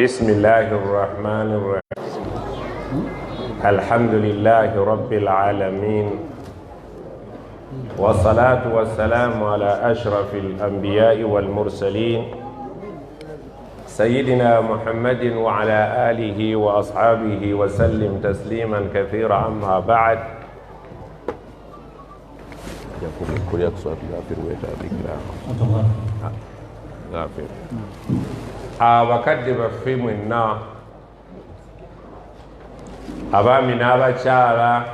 بسم الله الرحمن الرحيم. الحمد لله رب العالمين، والصلاة والسلام على أشرف الأنبياء والمرسلين، سيدنا محمد وعلى آله وأصحابه وسلم تسليما كثيرا. أما بعد، abakadde baffe mwenna, abaami n'abakyala,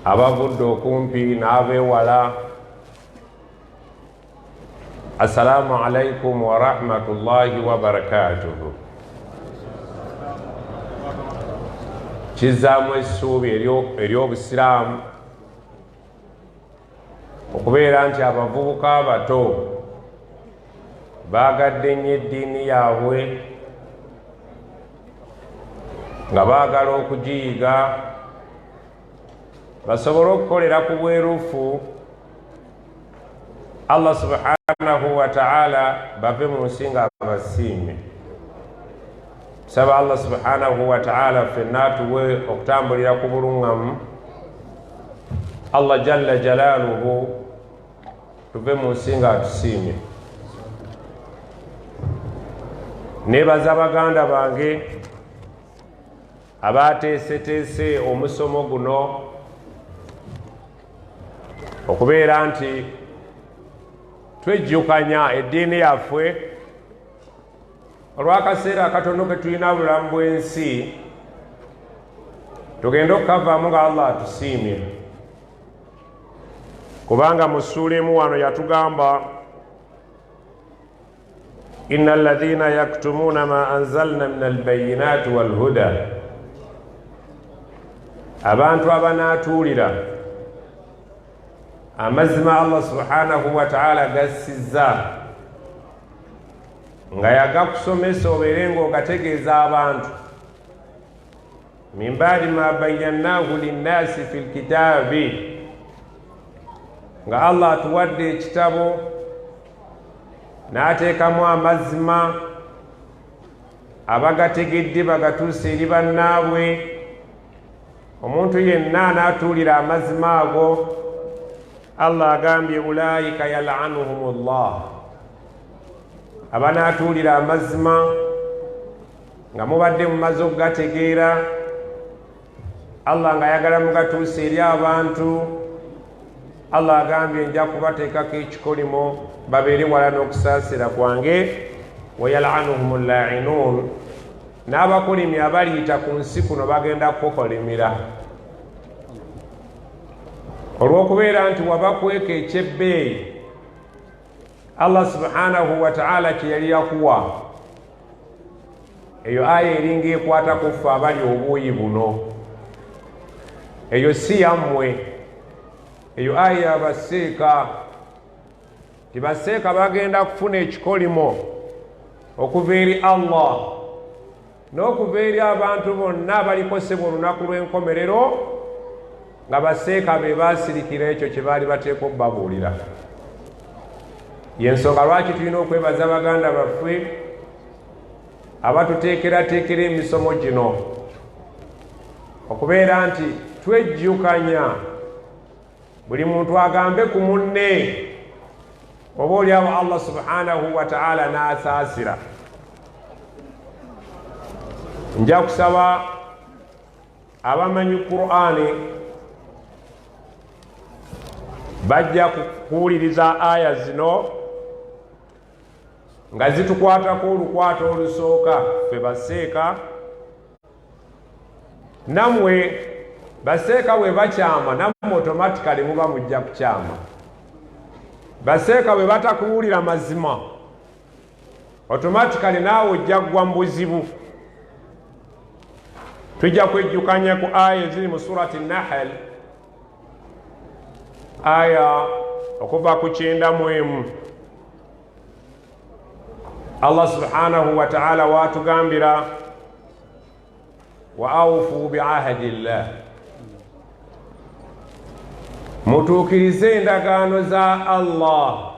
abavudde okumpi n'abeewala, assalaamu alaikum warahmatullahi wabarakatuhu. Kizzaamu essuubi ery'obusiraamu okubeera nti abavubuka abato baagadde nnyo eddiini yaabwe, nga baagala okugiyiga basobole okukolera ku bwerufu Allah subhanahu wa ta'ala, bave mu nsi nga abasiime. Saba Allah subhanahu wa ta'ala ffenna atuwe okutambulira ku buluŋŋamu. Allah jalla jalaaluhu, tuve mu nsi nga atusiime. Nebaza baganda bange abateeseteese omusomo guno okubeera nti twejjukanya eddiini yaffe olw'akaseera akatono ke tulina bulamu bw'ensi, tugende okukavaamu nga Allah atusiimye, kubanga mu ssuula emu wano yatugamba: inna alladhina yaktumuna ma anzalna min albayinati walhuda. Abantu abanaatuulira amazima Allah subhanahu wa ta'ala gassizza nga yagakusomesa obeere ng'ogategeeza abantu, min baadi ma bayannahu linnasi fi lkitaabi, nga Allah atuwadde ekitabo n'ateekamu amazima, abagategedde bagatuuse eri bannaabwe. Omuntu yenna anaatuulira amazima ago, Allah agambye: ulaika yalanuhum llah. Abanaatuulira amazima nga mubadde mumaze okugategeera, Allah ng'ayagala mugatuuse eri abantu, Allah agambye: nja kubateekako ekikolimo, babeere wala n'okusaasira kwange. Wayalanuhum llainun, n'abakolimi abaliyita ku nsi kuno bagenda kukokolimira olw'okubeera nti wabakweka ekyebbeeyi Allah subhanahu wataala kye yali yakuwa. Eyo aya eringa ekwata ku ffe abali obuuyi buno, eyo si yammwe. Eyo aya yabaseeka tibaseeka bagenda kufuna ekikolimo okuva eri Allah n'okuva eri abantu bonna abalikosebwa olunaku lw'enkomerero, nga baseeka be baasirikira ekyo kye baali bateekwa okubabuulira. Yensonga lwaki tulina okwebaza baganda baffe abatuteekerateekera emisomo gino, okubeera nti twejjukanya buli muntu agambe ku munne, oba oliawo Allah subhanahu wa ta'ala n'asaasira. Nja kusaba abamanyi Qur'ani bajja kuwuliriza aya zino nga zitukwatako olukwata olusooka ffe baseeka. Nammwe baseeka bwe bakyama, nammwe automatically muba mujja kukyama. Baseeka bwe batakuwulira mazima, automatically naawe ojja kugwa mu buzibu. Tujja kwejjukanya ku aya eziri mu surati Nahal, aya okuva ku 91, Allah subhanahu wa ta'ala watugambira: wa aufu biahadi llah, mutuukirize endagaano za Allah.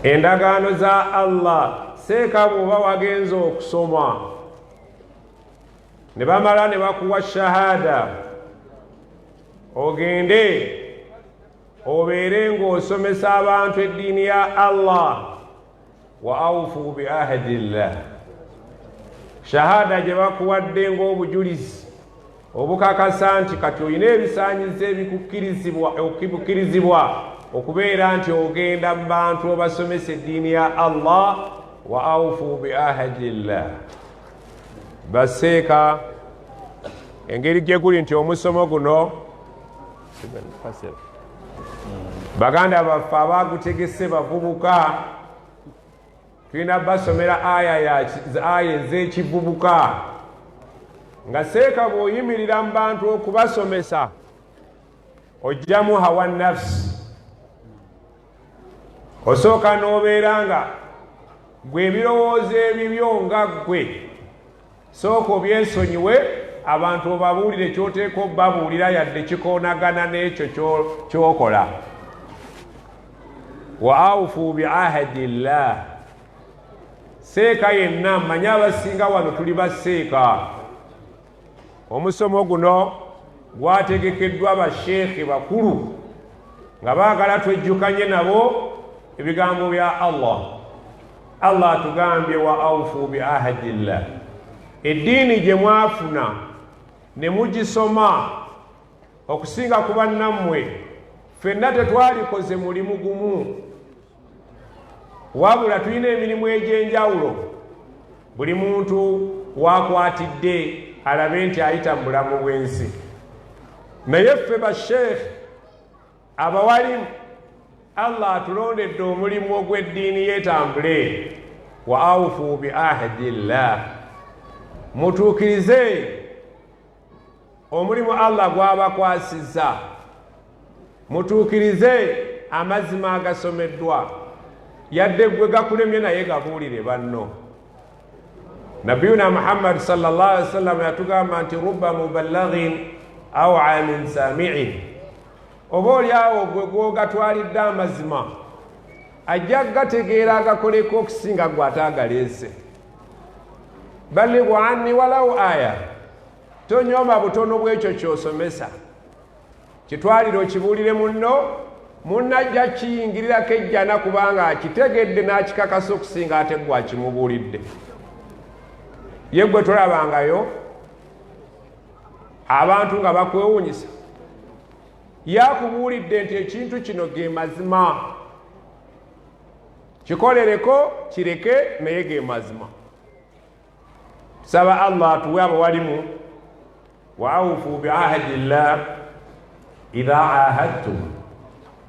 Endagaano za Allah, seeka bw'oba wagenze okusoma ne bamala ne bakuwa shahada, ogende obeere ng'osomesa abantu eddiini ya Allah. Wa aufu bi ahdi llah, shahada gye bakuwadde ng'obujulizi obukakasa nti kati olina ebisaanyizo ebikukkirizibwa okubeera nti ogenda mu bantu obasomesa eddiini ya Allah. Wa aufu bi ahdi llah. Baseeka, engeri gye guli nti omusomo guno baganda baffe abagutegese bavubuka, tulina basomera aya ez'ekivubuka. Nga seeka bw'oyimirira mu bantu okubasomesa, ojjamu hawa nafsi, osooka n'obeera nga gwe ebirowoozo ebibyo nga ggwe sooka obyesonyiwe, abantu obabuulire kyoteeka obabuulira, yadde kikoonagana n'ekyo kyokola. Wa aufu bi ahadi llah. Seeka yenna, manye abasinga wano tuli baseeka. Omusomo guno gwategekeddwa basheekhe bakulu nga baagala twejjukanye nabo ebigambo bya Allah. Allah atugambye wa aufu bi ahadi llah. Eddiini gye mwafuna ne mugisoma okusinga ku bannammwe, ffenna tetwalikoze mulimu gumu, wabula tulina emirimu egy'enjawulo buli muntu wakwatidde alabe nti ayita mu bulamu bw'ensi. Naye ffe basheekhe abawalimu, Allah atulondedde omulimu ogw'eddiini yeetambule. Wa aufu bi ahdi llah, mutuukirize omulimu Allah gw'abakwasizza, mutuukirize amazima agasomeddwa. Yadde gwe gakulemye, naye gabuulire banno. Nabiyuna Muhammad sallallahu alaihi wasallam yatugamba nti rubba mubalaghin awa min samiin. Oba oliawo gwe gwogatwalidde amazima ajja gategeera agakoleko okusinga gwe ate agaleese. Ballighu anni walau aya. Tonyooma butono bwekyo kyosomesa, kitwalire okibuulire munno. Munno ajja kiyingirirako ejjana kubanga akitegedde n'akikakasa okusinga ate gwe akimubuulidde. Ye gwe tolabangayo abantu nga bakwewuunyisa, yakubuulidde nti ekintu kino ge mazima, kikolereko kireke, naye ge mazima. Tusaba Allah atuwe abawalimu. Wa aufu biahadi llah idha ahadtum.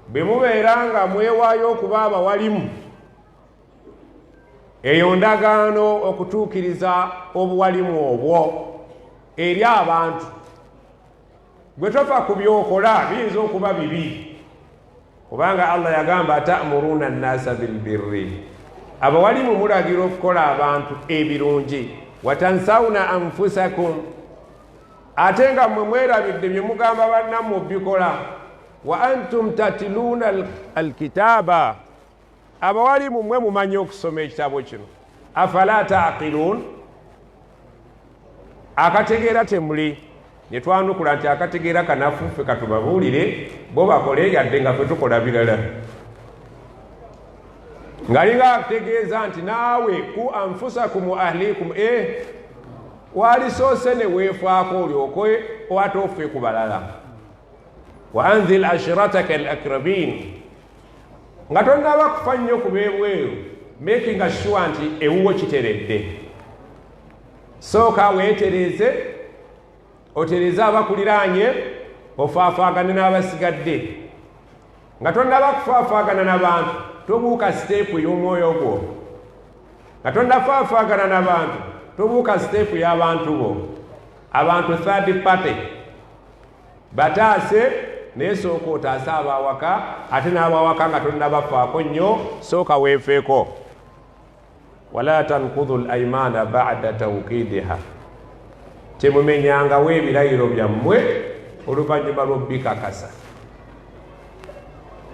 Bwe mubeera nga mwewaayo okuba abawalimu, eyo ndagaano okutuukiriza obuwalimu obwo eri abantu. Gwe tofa ku byokola, biyinza okuba bibi, kubanga Allah yagamba atamuruna nnasa bilbirri, abawalimu mulagira okukola abantu ebirungi, watansawuna anfusakum, ate nga mmwe mwerabidde bye mugamba bannammwe bikola, wa antum tatiluuna alkitaaba. Abawalimu mmwe mumanyi okusoma ekitabo kino, afala taqiluun. Akategeera temuli. Ne twanukula nti akategeera kanafu, ffe katubabuulire, bo bakole, yadde nga ffe tukola birala. Ngalinga ategeeza nti naawe ku anfusakum wa ahlikum, e walisoose ne weefaako olyoke ate ofe ku balala. Wa anzil ashirataka al akrabin, nga tonnaba kufa nnyo ku beebweru, making sure nti ewuwo kiteredde. Sooka weetereeze, otereeze abakuliraanye, ofaafaagane n'abasigadde. Nga tonnaba kufaafaagana n'abantu, tobuuka step y'omwoyo gwo. Nga tonnafaafaagana n'abantu, tobuuka step y'abantu bo. Abantu third party bataase, naye sooka otaase abawaka, ate n'abawaka nga tonnabafaako nnyo, sooka weefeeko. Wala tankudhu l aimana bada taukidiha, temumenyangawo ebirayiro byammwe oluvannyuma lw'obbikakasa.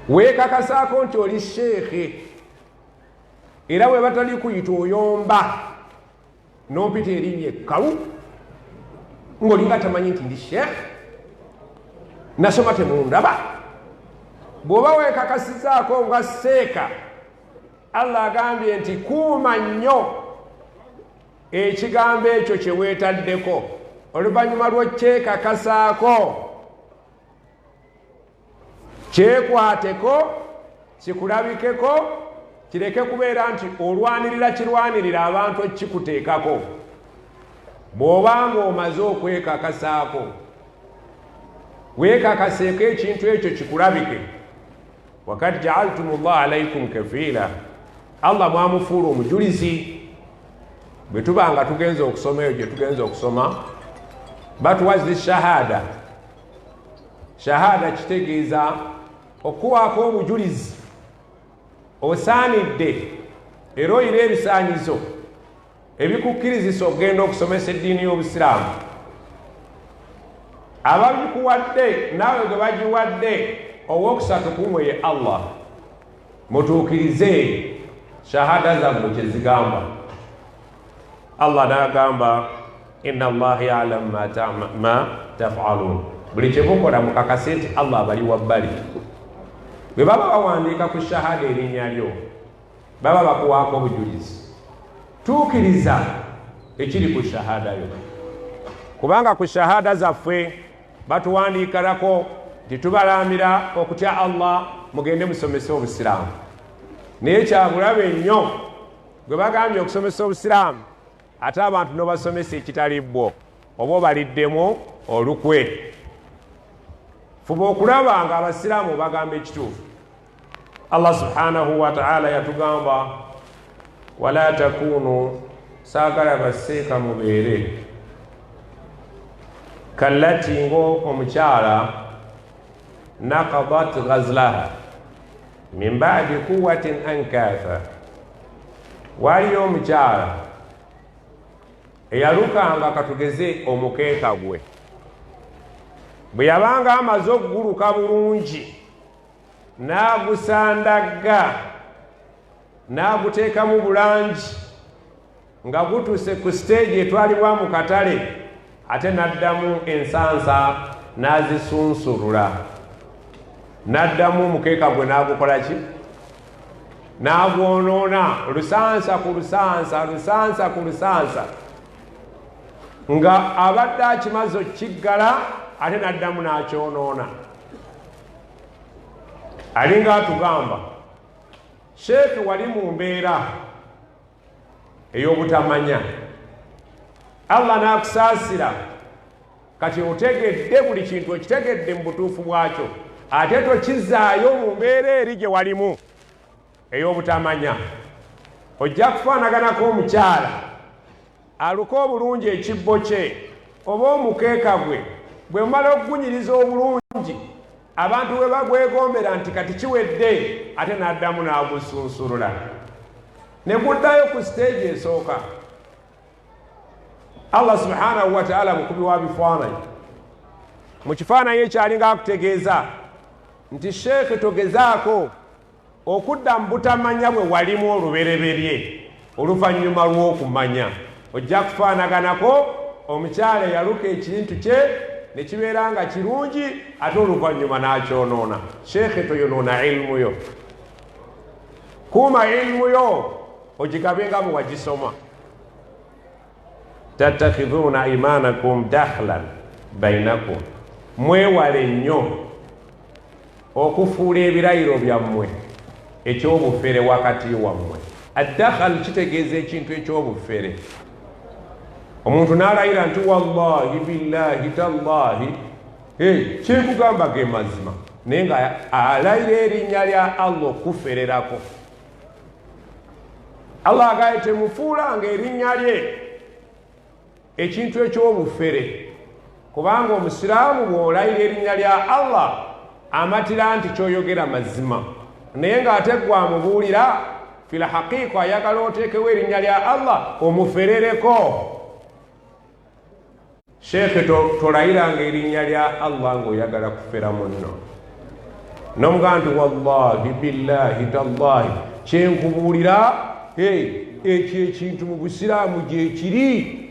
Weekakasaako nti oli sheekhe. Era bwe batali kuyita oyomba n'ompita erinnya ekkalu ng'olinga tamanyi nti ndi sheekh, nasoma temundaba. Bw'oba weekakasizaako nga seeka, Allah agambye nti kuuma nnyo ekigambo ekyo kye weetaddeko oluvannyuma lw'okyekakasaako, kyekwateko, kikulabikeko, kireke kubeera nti olwanirira kirwanirira abantu okukikuteekako. Bw'oba ng'omaze okwekakasaako, weekakaseeko ekintu ekyo kikulabike. Wakad jaaltum llah alaikum kafiila, Allah mwamufuula omujulizi. Bwe tuba nga tugenze okusoma eyo gye tugenze okusoma, batuwa zi shahada. Shahada kitegeeza okuwaako obujulizi, osaanidde era oyina ebisaanyizo ebikukkirizisa okugenda okusomesa eddiini y'Obusiraamu. Ababikuwadde naawe gwe bagiwadde, owokusatu kumwe ye Allah. Mutuukirize shahada zammwe kye zigamba. Allah n'agamba inna Allah yalamu ma tafalun, buli kye mukola mukakase nti Allah abali wabbali. Bwe baba bawandiika ku shahada erinnya lyo, baba bakuwaako obujulizi. Tuukiriza ekiri ku shahada yo, kubanga ku shahada zaffe batuwandiikalako nti tubalaamira okutya Allah, mugende musomese Obusiraamu. Naye kyabulabe nnyo gwe bagambye okusomesa Obusiraamu ate abantu n'obasomesa ekitali bwo, oba obaliddemu olukwe. Fuba okulaba nga abasiraamu bagamba ekituufu. Allah subhanahu wataala yatugamba wala takunu, saagala baseeka mubeere kallati ngo omukyala nakadat ghazlaha min badi quwatin ankatha. Waliyo omukyala eyalukanga, katugeze omukeeka gwe, bwe yabanga amaze okuguluka bulungi n'agusandagga n'aguteekamu bulangi nga gutuuse ku siteegi etwalibwa mu katale, ate n'addamu ensansa n'azisunsulula, n'addamu omukeeka gwe n'agukola ki, n'agwonoona lusansa ku lusansa, lusansa ku lusansa, nga abadde akimaze okkiggala ate n'addamu n'akyonoona. Alinga atugamba, sheekhe wali mu mbeera ey'obutamanya, Allah n'akusaasira, kati otegedde buli kintu, okitegedde mu butuufu bwakyo, ate tokizaayo mu mbeera eri gye walimu ey'obutamanya. Ojja kufaanaganako omukyala aluka obulungi ekibbo kye oba omukeeka gwe, bwe mumala okugunyiriza obulungi abantu bwe bagwegombera nti kati kiwedde, ate n'addamu n'agusunsulula ne guddayo ku siteegi esooka. Allah subhanahu wataala mukubi wa bifaananyi. Mu kifaananyi ekyalinga akutegeeza nti sheekhe togezaako okudda mu butamanya bwe walimu olubereberye oluvannyuma lw'okumanya. Ojja kufaanaganako omukyala eyaluka ekintu kye ne kibeera nga kirungi ate oluvannyuma n'akyonoona. Sheekhe toyonoona ilmu yo, kuuma ilmu yo ogigabe nga bwe wagisoma. Tattakhidhuuna imanakum dakhlan bainakum, mwewale nnyo okufuula ebirayiro byammwe eky'obufere wakati wammwe. Addakhal kitegeeza ekintu eky'obufere. Omuntu n'alayira nti wallahi billahi tallahi, kyenkugamba ge mazima, naye nga alayira erinnya lya Allah okufererako. Allah agaye temufuulanga erinnya lye ekintu eky'obufere, kubanga omusiraamu bw'olayira erinnya lya Allah amatira nti kyoyogera mazima, naye ng'ate gwe amubuulira fil haqiqa ayagala oteekewo erinnya lya Allah omuferereko. Sheekhe tolayiranga erinnya lya Allah ng'oyagala kufera munno, n'omugamba nti wallahi billahi tallahi kyenkubuulira Ekyo ekintu mu busiraamu gyekiri.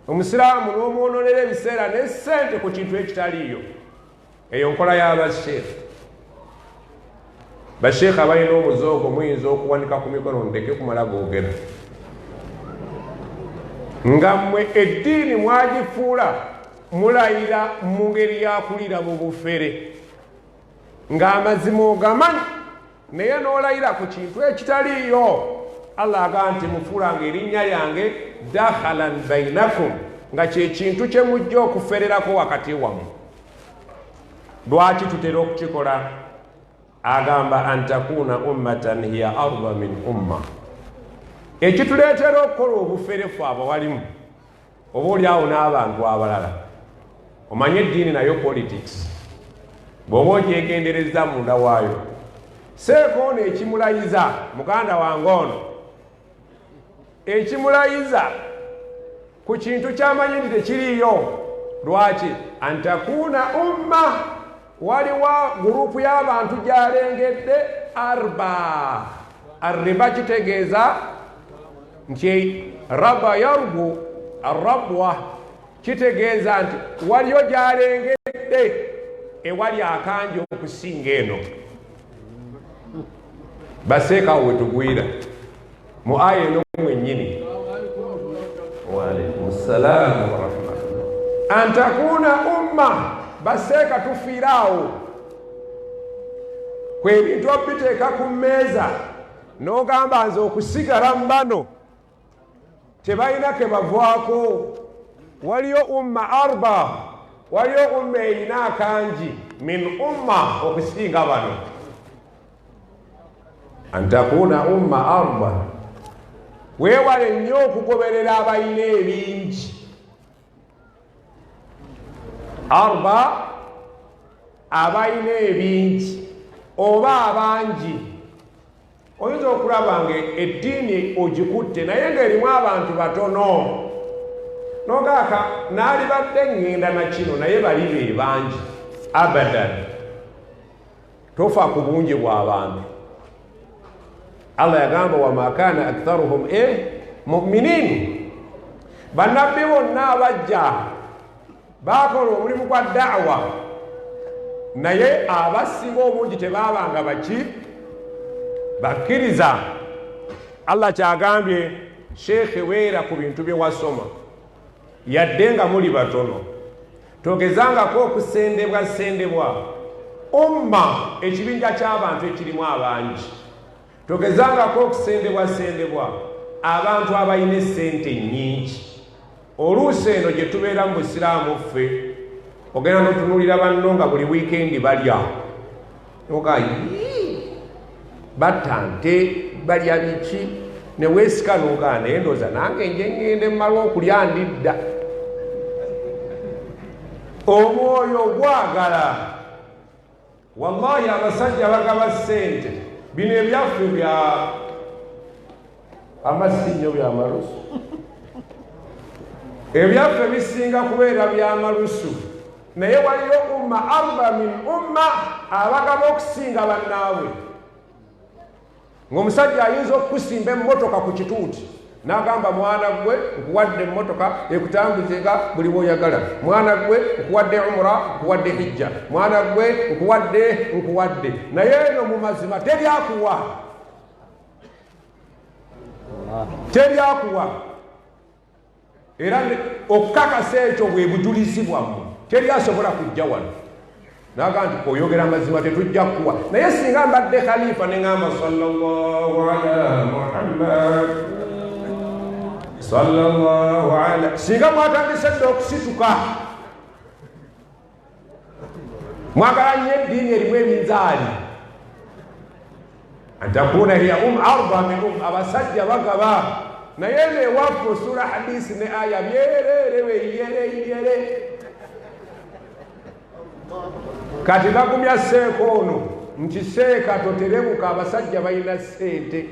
Omusiraamu n'omwononera ebiseera ne ssente ku kintu ekitaliiyo. Eyo nkola y'abasheekh. Basheekh abalina omuze ogwo muyinza okuwanika ku mikono, ndeke kumala googera. Nga mmwe eddiini mwagifuula mulayira mu ngeri ya kulira mu bufere, ng'amazima ogamanyi naye n'olayira ku kintu ekitaliiyo. Allah agamba nti mufuulanga erinnya lyange dakhalan bainakum, nga kye kintu kye mujja okufererako wakati wammwe. Lwaki tutera okukikola? Agamba antakuuna ummatan hiya arba min umma. Ekituleetera okukola obuferefu abawalimu oba oli awo n'abantu abalala, omanye eddiini nayo politics, bw'oba ogyegendereza munda waayo. Seeka ono ekimulayiza muganda wange ono ekimulayiza ku kintu kyamanyi nti tekiriiyo. Lwaki? Antakuuna umma, waliwo gurupu y'abantu gy'alengedde arba. Arriba kitegeeza nti raba yarbu arabwa, kitegeeza nti waliyo gy'alengedde ewali akangi okusinga eno. Baseekawo wetugwira mu aya eno mwennyini. Waalaikum salaamu warahmatullah. Antakuuna umma, baseeka tufiire awo kwebintu obiteeka ku mmeeza n'ogamba nze okusigala mu bano tebalina ke bavaako. Waliyo umma arba, waliyo umma erina akangi min umma okusinga bano. Antakuuna umma arba, weewale nnyo okugoberera abalina ebingi. Arba, abalina ebingi oba abangi. Oyinza okulaba nga eddiini ogikutte naye ng'erimu abantu batono, nogaaka naalibadde ŋŋenda na kino naye bali be bangi. Abadan, tofa ku bungi bw'abantu. Allah yagamba wama kaana aktharuhum muminin. Bannabbi bonna abajja baakola omulimu gwa da'wa, naye abasinga obungi tebaabanga baki bakkiriza. Allah kyagambye sheekhe, weera ku bintu bye wasoma yadde nga muli batono, togezangako okusendebwa sendebwa umma, ekibinja ky'abantu ekirimu abangi. Togezangako okusendebwa sendebwa abantu abalina essente nnyingi. Oluusi eno gye tubeera mu busiraamu ffe ogenda n'otunuulira banno nga buli wiikendi balya, oga batta nte balya biki, ne weesika n'ogaa naye ndowooza nange nje ŋŋende mmala okulya ndidda. Omwoyo gwagala. Wallahi abasajja bagaba ssente, bino ebyaffe bya amasinyo byamalusu, ebyaffe bisinga kubeera byamalusu, naye waliyo umma arba min umma abagaba okusinga bannaabwe. Ng'omusajja ayinza okukusimba emmotoka ku kituuti n'agamba mwana gwe nkuwadde emmotoka ekutambuzenga buli bw'oyagala, mwana gwe nkuwadde umra, nkuwadde hijja, mwana gwe nkuwadde nkuwadde, naye eno mu mazima teryakuwa, teryakuwa. Era okukakasa ekyo bwe bujulizi bwammwe, teri asobola kujja wano naga nti oyogera amazima tetujja kukuwa. Naye singa mbadde khalifa ne ŋŋamba sallallahu ala Muhammad sallallahu ala, singa mwatandise dda okusituka. Mwagala nnyo eddiini erimu ebinzaali. Antakuuna hiya arba min abasajja bagaba, naye eno ewaffe osula hadisi ne aya byerere weyereyere. Kati bagumya seeka ono nti seeka toterebuka, abasajja balina ssente,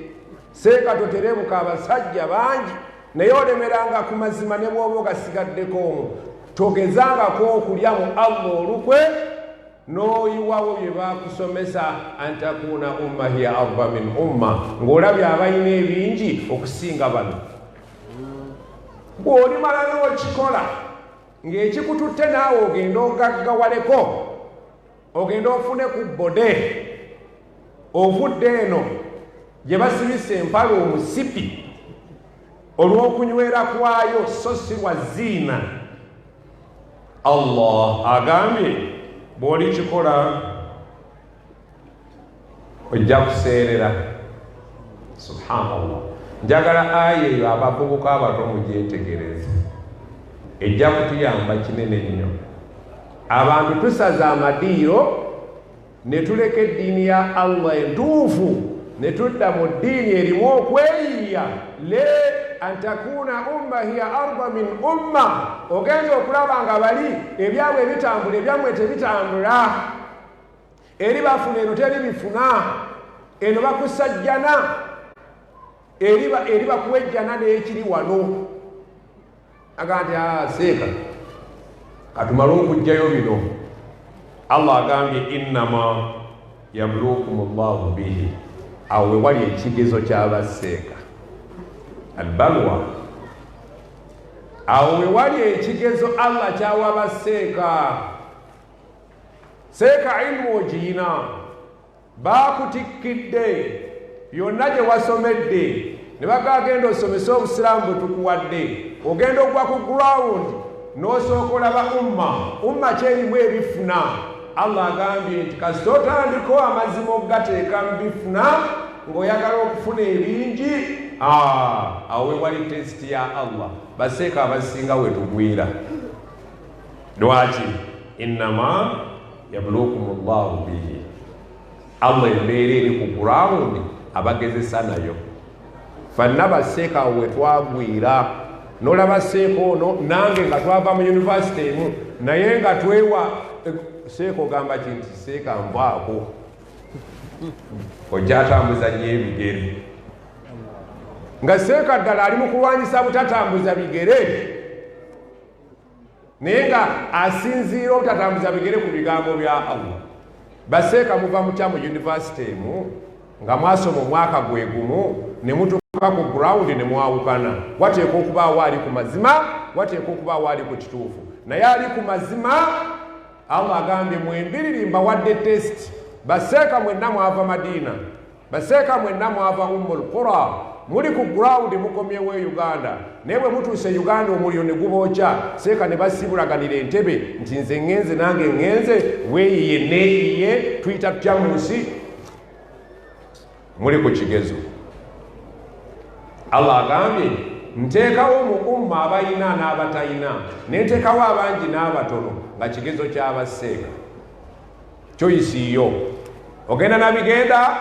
seeka toterebuka, abasajja bangi, naye olemeranga ku mazima ne bw'oba ogasigaddeko omwo. Togezangako okulya mu Allah olukwe N'oyiwawo bye bakusomesa, antakuuna umma hiya arba min umma, ng'olabye abalina ebingi okusinga bano. Bw'olimala n'okikola ng'ekikututte naawe ogenda ogaggawaleko, ogenda ofune ku bode, ovudde eno gye basibisa empale omusipi olw'okunywera kwayo, so si lwa ziina. Allah agambye bw'olikikola ojja kuseerera. Subhanallah. Njagala aya eyo abavubuka abato mugyetegereze, ejja kutuyamba kinene nnyo. Abantu tusaza amadiiro ne tuleka eddiini ya Allah entuufu ne tudda mu ddiini erimu okweyiiya. Le antakuuna umma hiya arba min umma, ogenza okulaba nga bali ebyabwe ebitambula, ebyammwe tebitambula, eri bafuna eno teri bifuna, eno bakusajjana, eri bakuwejjana n'ekiri wano. Aga nti seeka katumale okugjayo bino. Allah agambye innama yabluukum llahu bihi, awo we wali ekigezo ky'abaseeka albalwa, awo we wali ekigezo Allah kyawa baseeka. Seeka ilmu ogiyina, baakutikkidde yonna gye wasomedde ne bagagenda osomese obusiraamu bwe tukuwadde, ogenda ogwa ku ground n'osooka olaba umma kyerimu ebifuna. Allah agambye nti kasita otandika amazima okugateeka mu bifuna ng'oyagala okufuna ebingi, awo we wali tesiti ya Allah. Baseeka abasinga we tugwira. Lwaki? Innama yabluukum llahu bihi, Allah embeera eri ku ground abagezesa nayo. Fanna baseeka awo we twagwira. N'olaba seeka ono nange nga twava mu yunivasite emu, naye nga twewa seeka ogamba ki nti seeka nvaako, ojja atambuza nnyo ebigere, nga seeka ddala ali mu kulwanyisa butatambuza bigere, naye nga asinziira obutatambuza bigere ku bigambo bya Allah. Baseeka muva mutya mu yunivasite emu nga mwasoma omwaka gwe gumu ne mutuuka ku ground ne mwawukana? Wateekwa okubaawo ali ku mazima, wateekwa okubaawo ali ku kituufu. Naye ali ku mazima Allah agambye mwembiriri mbawadde test. Baseeka mwenna mwava Madiina, baseeka mwenna mwava Ummul Qura, muli ku ground mukomyewo e Uganda, naye bwe mutuuse e Uganda omuliro ne gubookya, seeka ne basibulaganira entebe nti nze ŋŋenze nange ŋŋenze, weeyiye neeyiye, tuyita tutya mu nsi? Muli ku kigezo. Allah agambye nteekawo mu umma abalina n'abatalina, ne nteekawo abangi n'abatono, nga kigezo ky'abaseeka. Kyoyisiiyo ogenda nabigenda,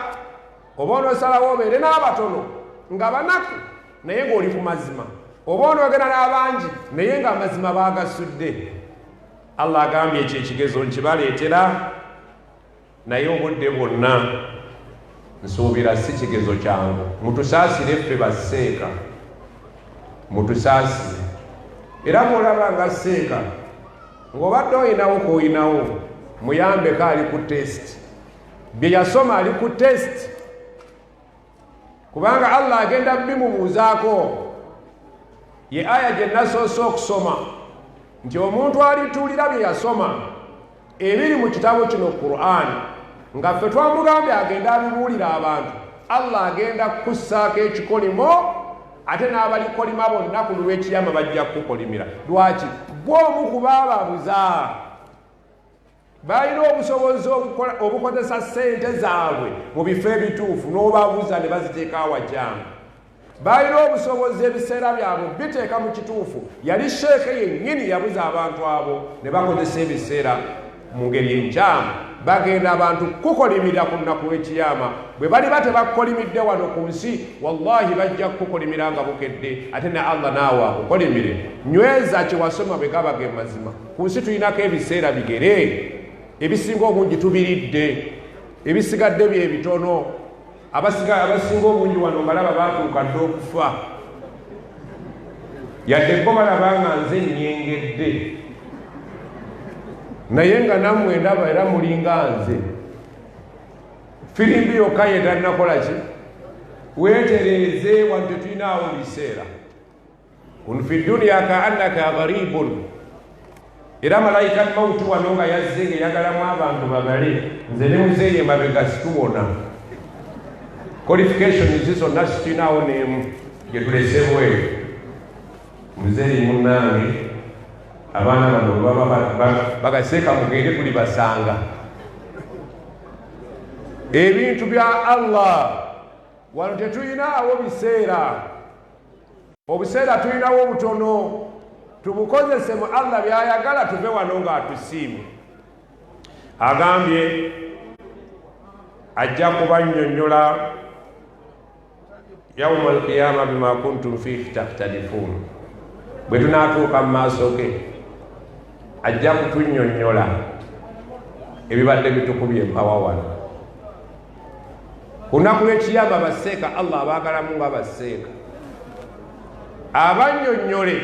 oba onoosalawo obeere n'abatono nga banaku naye ng'oli ku mazima, oba onoogenda n'abangi naye ng'amazima baagasudde. Allah agambye ekyo ekigezo nkibaleetera, naye obudde bwonna nsuubira si kigezo kyangu. Mutusaasire ffe baseeka, mutusaasire. Era bw'olaba nga seeka ng'obadde oyinawo k'oyinawo, muyambeko, ali ku test, bye yasoma ali ku test, kubanga Allah agenda bimubuuzaako. Ye aya gye nasoose okusoma nti omuntu alituulira bye yasoma ebiri mu kitabo kino Qur'an, nga ffe twamugambye agenda abibuulira abantu, Allah agenda kukussaako ekikolimo, ate n'abalikolima bonna ku lw'ekiyama bajja kukukolimira. Lwaki? Gwe omu ku baababuza balina obusobozi obukozesa ssente zaabwe mu bifo ebituufu, n'obabuza ne baziteeka awakyamu. Balina obusobozi ebiseera byabwe biteeka mu kituufu. Yali sheeke yennyini yabuza abantu abo ne bakozesa ebiseera mu ngeri enkyamu. Bagenda abantu kukolimira ku lunaku lw'ekiyama. Bwe baliba tebakukolimidde wano ku nsi, wallahi bajja kukukolimira nga bukedde, ate ne Allah naawe akukolimire. Nyweza kye wasoma bwe gaba ge mazima. Ku nsi tulinako ebiseera bigere, ebisinga obungi tubiridde, ebisigadde bye bitono. Abasinga obungi wano mbalaba baatuuka dda okufa, yadde bo balaba nga nze nnyengedde. Naye nga nammwe ndaba era mulinga nze. Firimbi yokka ye tannakola ki? Weetereeze wano tetulinaawo biseera. Kun fi duniya ka annaka gharibun. Era malayika mauti wano nga yazze ng'eyagalamu abantu babale, nze ne muzeeyi emabega situwona. Qualifications zonna situlinaawo n'emu gye tulese bweru. Muzeeyi munnange, abaana bano bwe baba bagaseeka mugende tulibasanga. Ebintu bya Allah wano tetulinaawo biseera. Obuseera tulinawo butono, tubukozese mu Allah by'ayagala, tuve wano ng'atusiimye. Agambye ajja kubannyonnyola yauma alqiyama bima kuntum fihi takhtalifun. Bwe tunaatuuka mu maaso ge ajja kutunnyonnyola ebibadde bitukubye empawa wano. Ku lunaku lw'ekiyama baseeka Allah abaagalamu nga baseeka, abannyonnyole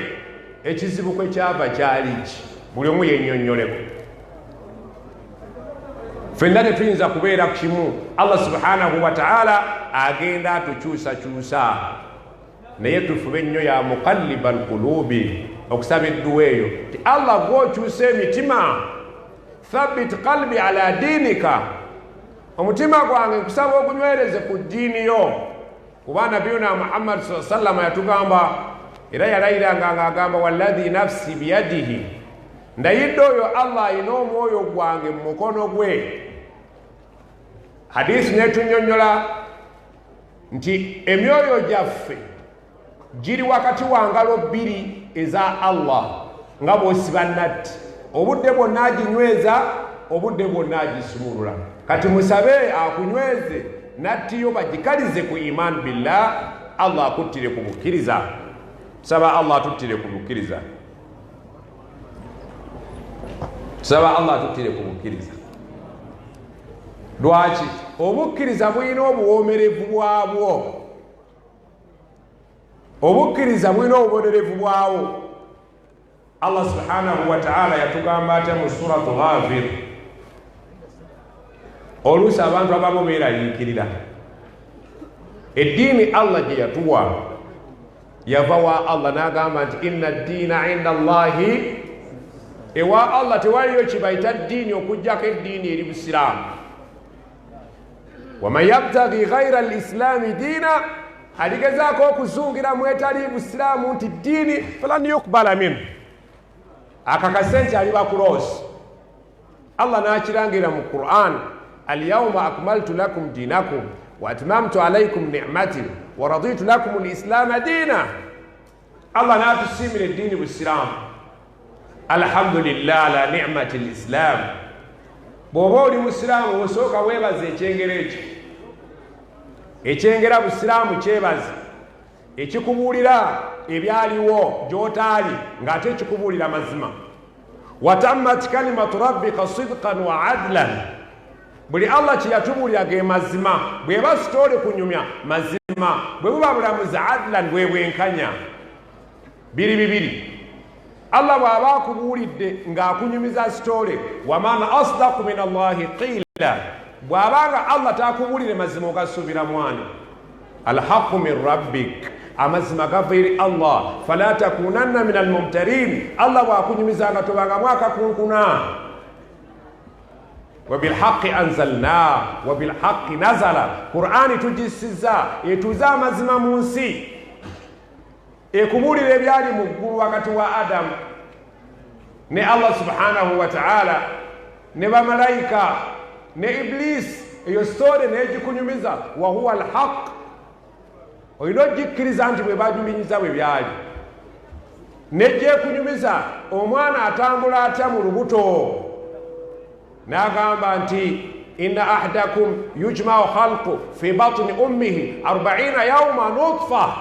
ekizibu kwe kyava kyali ki, buli omu yennyonnyoleko. Ffenna tetuyinza kubeera kimu. Allah subhanahu wa ta'ala agenda atukyusakyusa, naye tufube nnyo ya muqalliba alqulubi okusaba edduwa eyo nti Allah gw'okyusa emitima, thabit qalbi ala dinika, omutima gwange nkusaba ogunywereze ku ddiini yo. Kuba nabiyuna Muhammad sallallahu alaihi wasallam yatugamba, era yalayiranga ng'agamba walladhi nafsi biyadihi, ndayidde oyo Allah alina omwoyo gwange mu mukono gwe. Hadisi netunyonnyola nti emyoyo gyaffe giri wakati wa ngalo bbiri eza Allah, nga bw'osiba natti, obudde bwonna aginyweza, obudde bwonna agisumulula. Kati musabe akunyweze nattiyo bagikalize ku iman billah, Allah akuttire ku bukkiriza. Tusaba Allah atuttire ku bukkiriza. Tusaba Allah atuttire ku bukkiriza. Lwaki? Obukkiriza bulina obuwoomerevu bwabwo. Obukkiriza bulina obubonerevu bwawo. Allah subhanahu wa ta'ala yatugamba atya mu suratu Ghafir? Oluusi abantu abamu beeraliikirira eddiini Allah gye yatuwa yava wa Allah, n'agamba nti inna ddiina inda Allahi, ewa Allah tewaliyo kibayita ddiini okuggyako eddiini eri Busiraamu. Waman yabtaghi ghaira alislami diina, aligezaako okuzungiramu etali Busiraamu nti ddiini, falan yukbala minhu, akakase nti aliba kuloosi. Allah n'akirangira mu Quran, alyawma akmaltu lakum dinakum wa atmamtu alaykum ni'mati wa raditu lakum alislama diina. Allah n'atusiimira eddiini Busiraamu. Alhamdulillah ala ni'mati lislam. Bw'oba oli musiraamu osooka weebaza ekyengera ekyo, ekyengera Busiraamu kyebaza, ekikubuulira ebyaliwo gy'otaali ng'ate ekikubuulira mazima. Watammat kalimatu rabbika sidqan wa adlan, buli Allah kye yatubuulira ge mazima. Bw'eba sitoole kunyumya mazima, bwe buba bulamuzi adlan bwe bwenkanya, biri bibiri. Allah bw'aba akubuulidde ng'akunyumiza sitoole, waman asdaku min Allahi qila, bw'aba nga Allah takubuulire mazima ogasuubira mwana. Alhaqu min rabbik, amazima gava eri Allah, fala takunanna min almumtarin. Allah bw'akunyumiza nga tobangamu akakunkuna. Wabilhaqi anzalna wabilhaqi nazala, Qur'ani tugisiza etuuze amazima mu nsi, ekubuulira ebyali mu ggulu wakati wa Adamu ne Allah subhanahu wa ta'ala ne bamalayika ne Iblisi. Eyo sitore n'egikunyumiza, wahuwa alhaq, olina ogikkiriza nti bwe bajulinyiza bwe byali. Nejjekunyumiza omwana atambula atya mu lubuto, n'agamba nti inna ahadakum yujmau khalqu fi batni ummihi 40 yauma nutfa,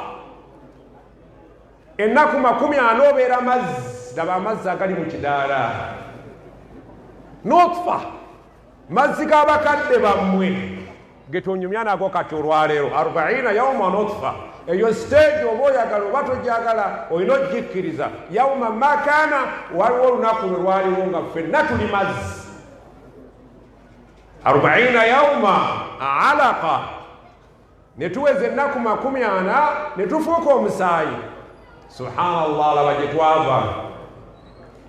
ennaku 40 obeera mazzi. Laba amazzi agali mu kidaala, nutfa, mazzi g'abakadde bammwe getonyumya nago kati olwaleero. 40 yauma nutfa, Eyo stage oba oyagala oba togyagala olina ogikkiriza. Yauma makana, waliwo olunaku lwe lwaliwo nga ffenna tuli mazzi. 40 yauma alaqa, ne tuweza ennaku 40 ne tufuuka omusaayi. Subhanallah, laba gye twava.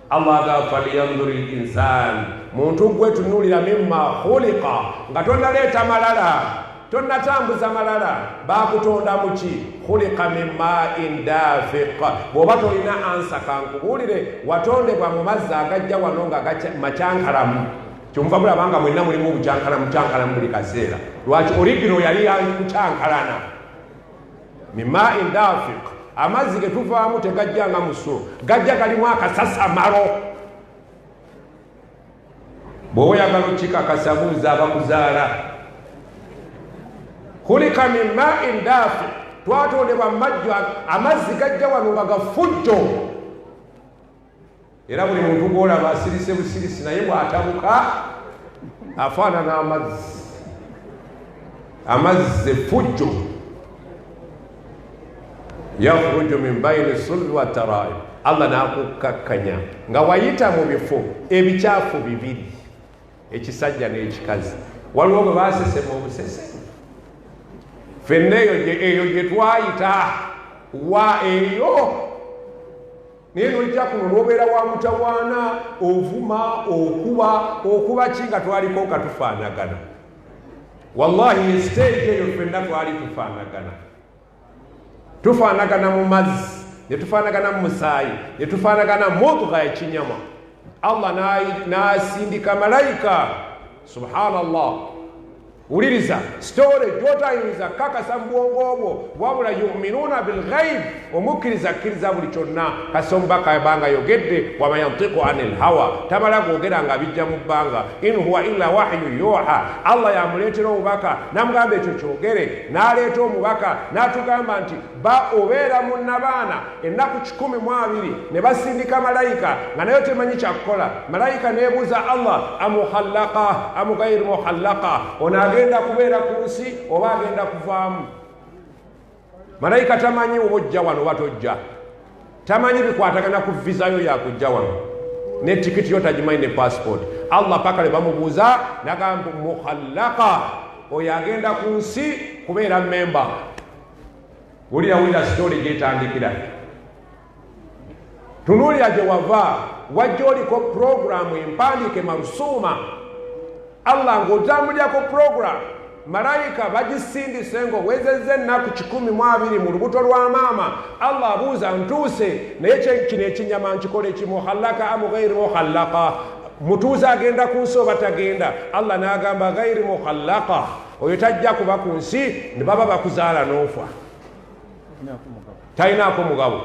Allah aga falyanzuri linsan, muntu gwe tunuulira mimma khuliqa, nga tonnaleeta malala, tonnatambuza malala, bakutonda muki? Khuliqa min ma'in dafiq. Bw'oba tolina ansa kankubuulire, watondebwa mu mazzi agajja wano nga makyankalamu. Kyomuva mulaba nga mwenna mulimu obukyankalamu kyankalamu buli kaseera. Lwaki? Origino yali yakukyankalana. Min ma'in dafiq, amazzi ge tuvaamu tegajja nga musulo, gajja galimu akasasamalo. Bw'oba oyagala okikakasa buuza abakuzaala. Khuliqa min ma'in dafiq, twatondebwa mu majjo, amazzi gajja wano nga gafujjo. Era buli muntu gw'olaba asirise busirisi, naye bw'atabuka afaanana amazzi. Amazzi effujjo. Yakhruju min bayni sulbi wa taraib. Allah n'akukkakkanya nga wayita mu bifo ebikyafu bibiri, ekisajja n'ekikazi. Waliwo bwe baasesema obusese, ffenna eyo gye twayita wa eyo. Naye n'ojja kuno n'obeera wa mutawaana, ovuma, okuba, okuba ki nga twaliko nga tufaanagana. Wallahi stage eyo ffenna twali tufaanagana. Tufaanagana mu mazzi, ne tufaanagana mu musaayi, ne tufaanagana mudgha ekinyama. Allah n'asindika malayika. Subhanallah. Wuliriza story gy'otayinza kakasa mu bwongo bwo, wabula yuminuuna bilghaib, omukkiriza akkiriza buli kyonna kasi omubaka abanga yogedde. Wama yantiku anil hawa, tamala gwogera nga bijja mu bbanga. In huwa illa wahyu yuha, Allah yamuleetera obubaka n'amugamba ekyo kyogere, n'aleeta omubaka n'atugamba nti ba obeera mu nnabaana ennaku 120, ne basindika malayika nga nayo temanyi kyakukola. Malayika neebuuza Allah, amukhallaka amu gairu mukhallaka, ono agenda kubeera ku nsi oba agenda kuvaamu? Malayika tamanyi oba ojja wano oba tojja, tamanyi bikwatagana ku visayo yakujja wano, ne tikiti yo tagimanyi, ne passport. Allah paka lwe bamubuuza nagamba mukhallaka, oyo agenda ku nsi kubeera memba. Wulira wulira story gyetandikira. Tunuulira gye wava, wajja oliko puroguramu empandiike marusuuma. Allah ng'otambulirako puroguramu, malayika bagisindise ng'owezezza ennaku 120 mu lubuto lwa maama. Allah abuuza ntuuse, naye kino ekinyama nkikole ki? Mukhallaka amu gairu mukhallaka, mutuuze agenda ku nsi oba tagenda? Allah n'agamba gairu mukhallaka, oyo tajja kuba ku nsi, ne baba bakuzaala n'ofa. Talinaako mugabo,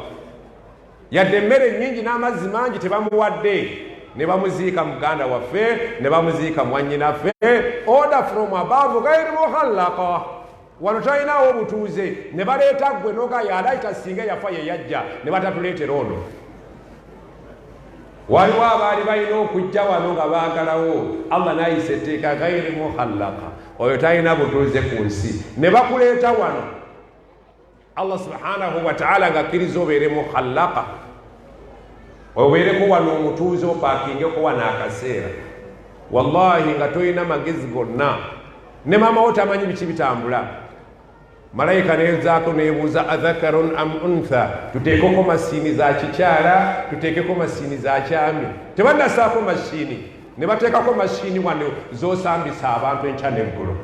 yadde emmere nnyingi n'amazzi mangi tebamuwadde. Ne bamuziika muganda waffe, ne bamuziika mwannyinaffe. Order from above, gairu mukhallaka, wano talinawo obutuuze. Ne baleeta ggwe noga yalaita singa yafa ye yajja, ne batatuleetera ono. Waliwo abaali balina okujja wano nga baagalawo, Allah n'ayisa etteeka gairu mukhallaka, oyo talina butuuze ku nsi, ne bakuleeta wano. Allah subhanahu wa ta'ala ng'akkiriza obeere mukhallaka, obeereko wano omutuuze, opaakingeko wano akaseera. Wallahi nga tolina magezi gonna, ne maama wo tamanyi biki bitambula. Malayika nezaako nebuuza adhakarun am untha, tuteekeko masiini za kikyala, tuteekeko masiini za kyami. Tebannasaako masiini, ne bateekako masiini wano z'osambisa abantu enkya n'eggulo.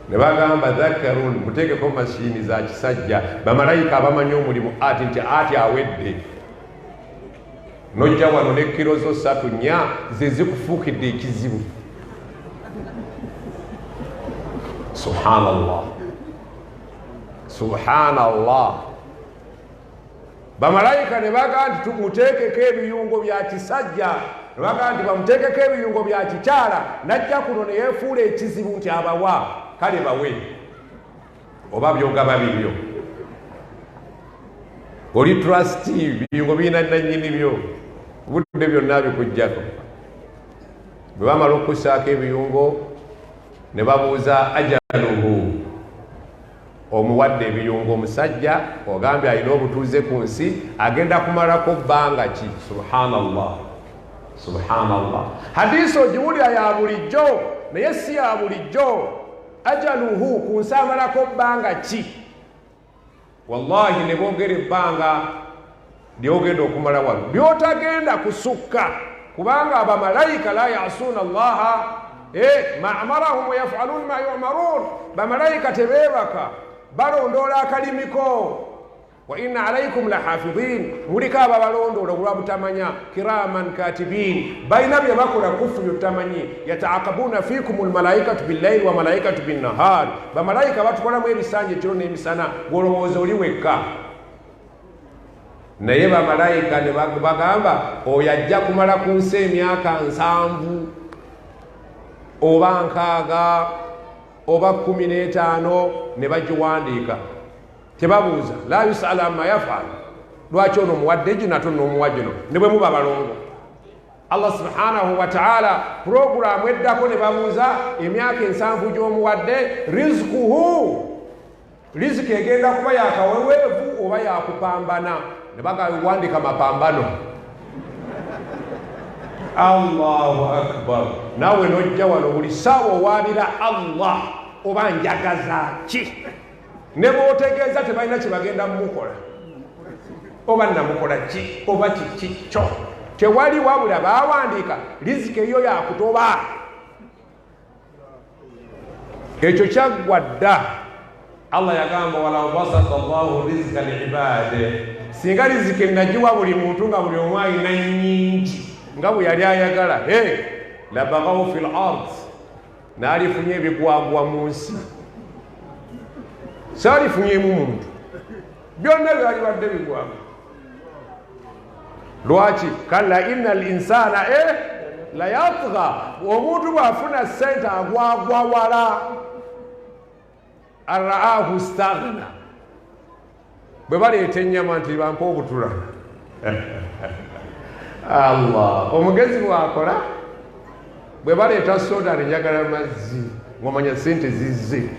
Ne bagamba dhakarun, muteekeko masiini za kisajja. Bamalayika abamanyi omulimu ati nti ati awedde. Nojja wano ne kiro zo 3 4 ze zikufuukidde ekizibu. Subhanallah, subhanallah. Bamalayika ne bagamba nti tumuteekeko ebiyungo bya kisajja, ne bagamba nti bamuteekeko ebiyungo bya kikyala. Najja kuno ne yeefuula ekizibu nti abawa, kale bawe oba byogaba bibyo, oli trustee, biyungo birina nannyini byo, budde byonna bikujjako. Bwe bamala okussaako ebiyungo ne babuuza ajaluhu, Omuwadde ebiyungo omusajja, ogambye alina obutuuze ku nsi, agenda kumalako bbanga ki? Subhanallah, subhanallah. Hadisi ogiwulira ya bulijjo, naye si ya bulijjo. Ajaluhu, ku nsi amalako bbanga ki? Wallahi ne boogera ebbanga lyogenda okumala wano lyotagenda kusukka, kubanga abamalayika la yasuuna allaha ma amarahum wayafalun ma yumarun. Bamalayika tebeebaka, balondoola akalimiko. Wa inna alaikum lahafidhin, muliko ababalondoola olwa butamanya. Kiraman katibin, balina bye bakola kufu byotutamanyi. Yataakabuna fikum lmalaikatu billaili wa malaikatu binnahar, bamalayika batukolamu ebisanja ekiro n'emisana. Gwolowooza oli wekka, naye bamalayika ne bagamba oyo ajja kumala ku nsi emyaka 70 oba 60 oba 15, ne bagiwandiika. Tebabuuza, la yusala amma yafal, lwaki ono omuwadde gino ate n'omuwa gino, ne bwe muba balongo. Allah subhanahu wa ta'ala puroguramu eddako ne babuuza emyaka 70 gy'omuwadde, rizikuhu, riziki egenda kuba yakaweweevu oba yakupambana? Ne bagawandika mapambano. Allahu akbar. Naawe nojja wano buli ssaawa owaabira Allah oba njagaza ki, ne bw'otegeeza tebalina kye bagenda mumukola, oba namukola ki oba kiki kyo tewali, wabula baawandiika riziki eyo yakutoba. Ekyo kyaggwa dda. Allah yagamba walau basata llahu rizika liibade, singa riziki nagiwa buli muntu nga buli omu alina nnyingi nga bwe yali ayagala, labagaw fi l ard, n'alifunye ebigwagwa mu nsi, saalifunyemu muntu, byonna byalibadde bigwagwa. Lwaki? Kalla inna al insana la yatgha, omuntu bw'afuna ssente agwagwa wala. Araahu staghna, bwe baleeta ennyama nti bampa obutula. Allah, omugezi bw'akola, bwe baleeta soda njagala mazzi, ng'omanya ssente zizze.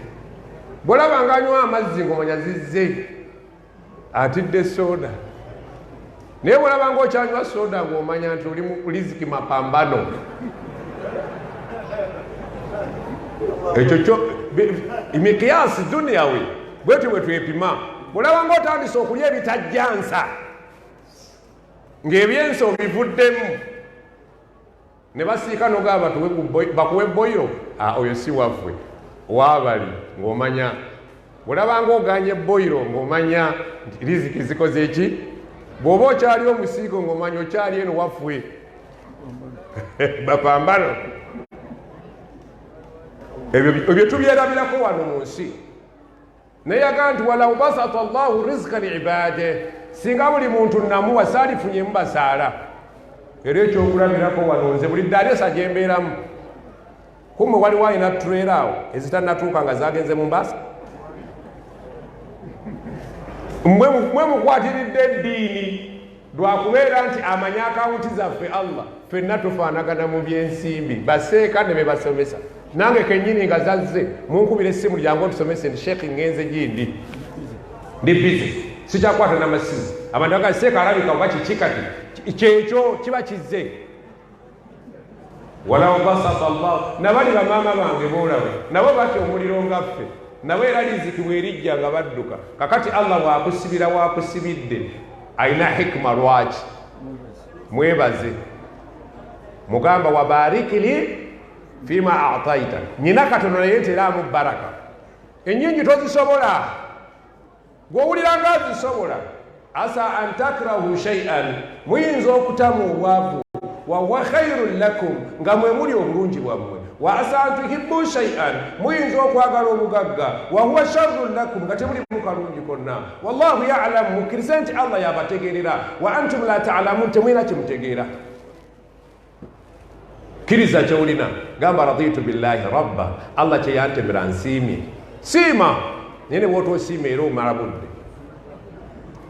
Bw'olaba nga anywa amazzi ng'omanya zizze, atidde soda. Naye bw'olaba ng'okyanywa soda ng'omanya nti oli mu riziki mapambano. Ekyo kyo mikiyasi duniyawi, bwetyo bwe twepima. Bw'olaba ng'otandise okulya ebitajjansa ng'ebyensi obivuddemu, ne basiika nogamba bakuwe boyiro, oyo si waffe, waabali, ng'omanya. Bw'olaba ng'oganye boyiro ng'omanya nti riziki zikoze ki. Bw'oba okyali omusiiko ng'omanya okyali eno waffe, bapambano. Ebyo tubyerabirako wano mu nsi. Naye yagamba nti walau basata llahu rizika liibade, singa buli muntu namuwa saalifunyemu basaala. Era ekyokulabirako wano nze buli ddaala gye mbeeramu, kumwe waliwo alina tureera awo ezitannatuuka nga zagenze mu mbaasa. Mwe mukwatiridde eddiini lwakubeera nti amanya akawunti zaffe. Allah, ffenna tufaanagana mu byensimbi, baseeka ne be basomesa. Nange kennyini nga zazze munkubira essimu, lyangu otusomese, nti sheekh ngenze gindi ndi busy, sikyakwata n'amasimu. Abantu baga seeka alabika oba kiki, kati kyekyo kiba kizze. Walau basata llah, nabali bamaama bange boolaba nabo batya omuliro nga ffe, nabo era riziki bwerijja nga badduka. Kakati Allah bwakusibira wakusibidde alina hikima. Lwaki? Mwebaze, mugamba wabarikili fima ataita, nyina katono naye nteraamu baraka. Ennyingi tozisobola, gw'owulira nga azisobola. Asa an takrahu shay'an, muyinza okutamu obwavu, wahuwa khairun lakum, nga mwe muli obulungi bwammwe. Wa asa an tuhibbu shay'an, muyinza okwagala obugagga, wahuwa sharrun lakum, nga temulimu kalungi konna. Wallahu yalamu, mukkirize nti Allah yabategeerera, wa antum la talamun, temulina kyemutegeera. Kkiriza kyolina, gamba raditu billahi rabba, Allah kyeyantemera nsiimye. Siima, naye ne bwotosiima era omala budde.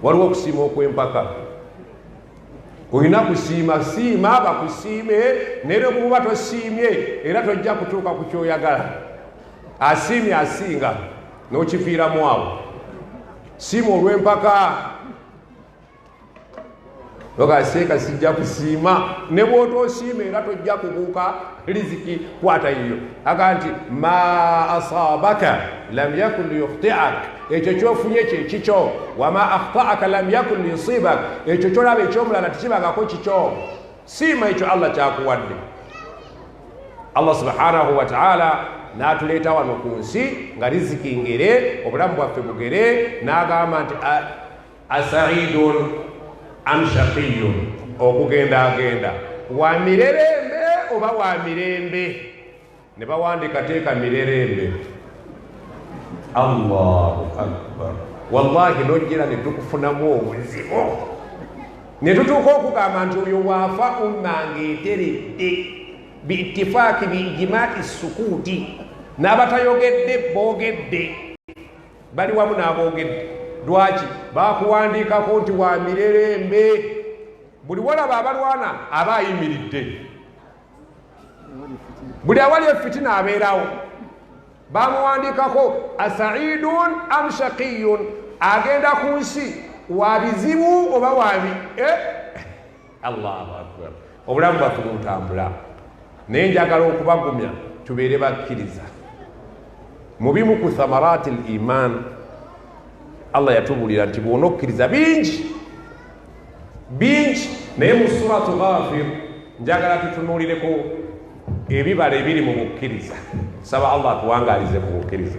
Waliwo okusiima okw'empaka, olina kusiima, siima bakusiime, naye nekububa tosiimye era tojja kutuuka ku kyoyagala. Asiimye asinga. N'okiviiramu awo. Siima olw'empaka. Ogaseeka sijja kusiima. Ne bw'otoosiima era tojja kubuuka riziki kwata yiyo. Aga nti ma asabaka lam yakun liyukhti'ak, ekyo kyofunye kye kikyo. Wama akhtaaka lam yakun liyusibak, ekyo kyolaba ekyomulala tekibangako kikyo. Siima ekyo Allah kyakuwadde. Allah subhanahu wa ta'ala n'atuleeta wano ku nsi nga riziki ngere, obulamu bwaffe bugere, n'agamba nti asaidun am shaqiyun, okugenda agenda wa mirerembe oba wa mirembe. Ne bawandiika teeka mirerembe. Allahu akbar. Wallahi nojjera ne tukufunamu obuzibu ne tutuuka okugamba nti oyo waafa umma ng'eteredde biittifaaki biijimaai sukuuti, n'abatayogedde boogedde bali wamu n'aboogedde. Lwaki bakuwandiikako nti wa mirerembe? Buli walaba abalwana aba ayimiridde, buli awali efitina abeerawo. Bamuwandiikako asaidun am shaqiyun, agenda ku nsi wa bizibu oba wabi. Allahu akbar. Obulamu bwaffe butambula, naye njagala okubagumya tubeere bakkiriza. Mu bimu ku thamarati l iman, Allah yatubuulira nti bw'onokkiriza bingi bingi. Naye mu suratu Ghafir njagala tutunuulireko ebibala ebiri mu bukkiriza. Saba Allah atuwangaalize ku bukkiriza.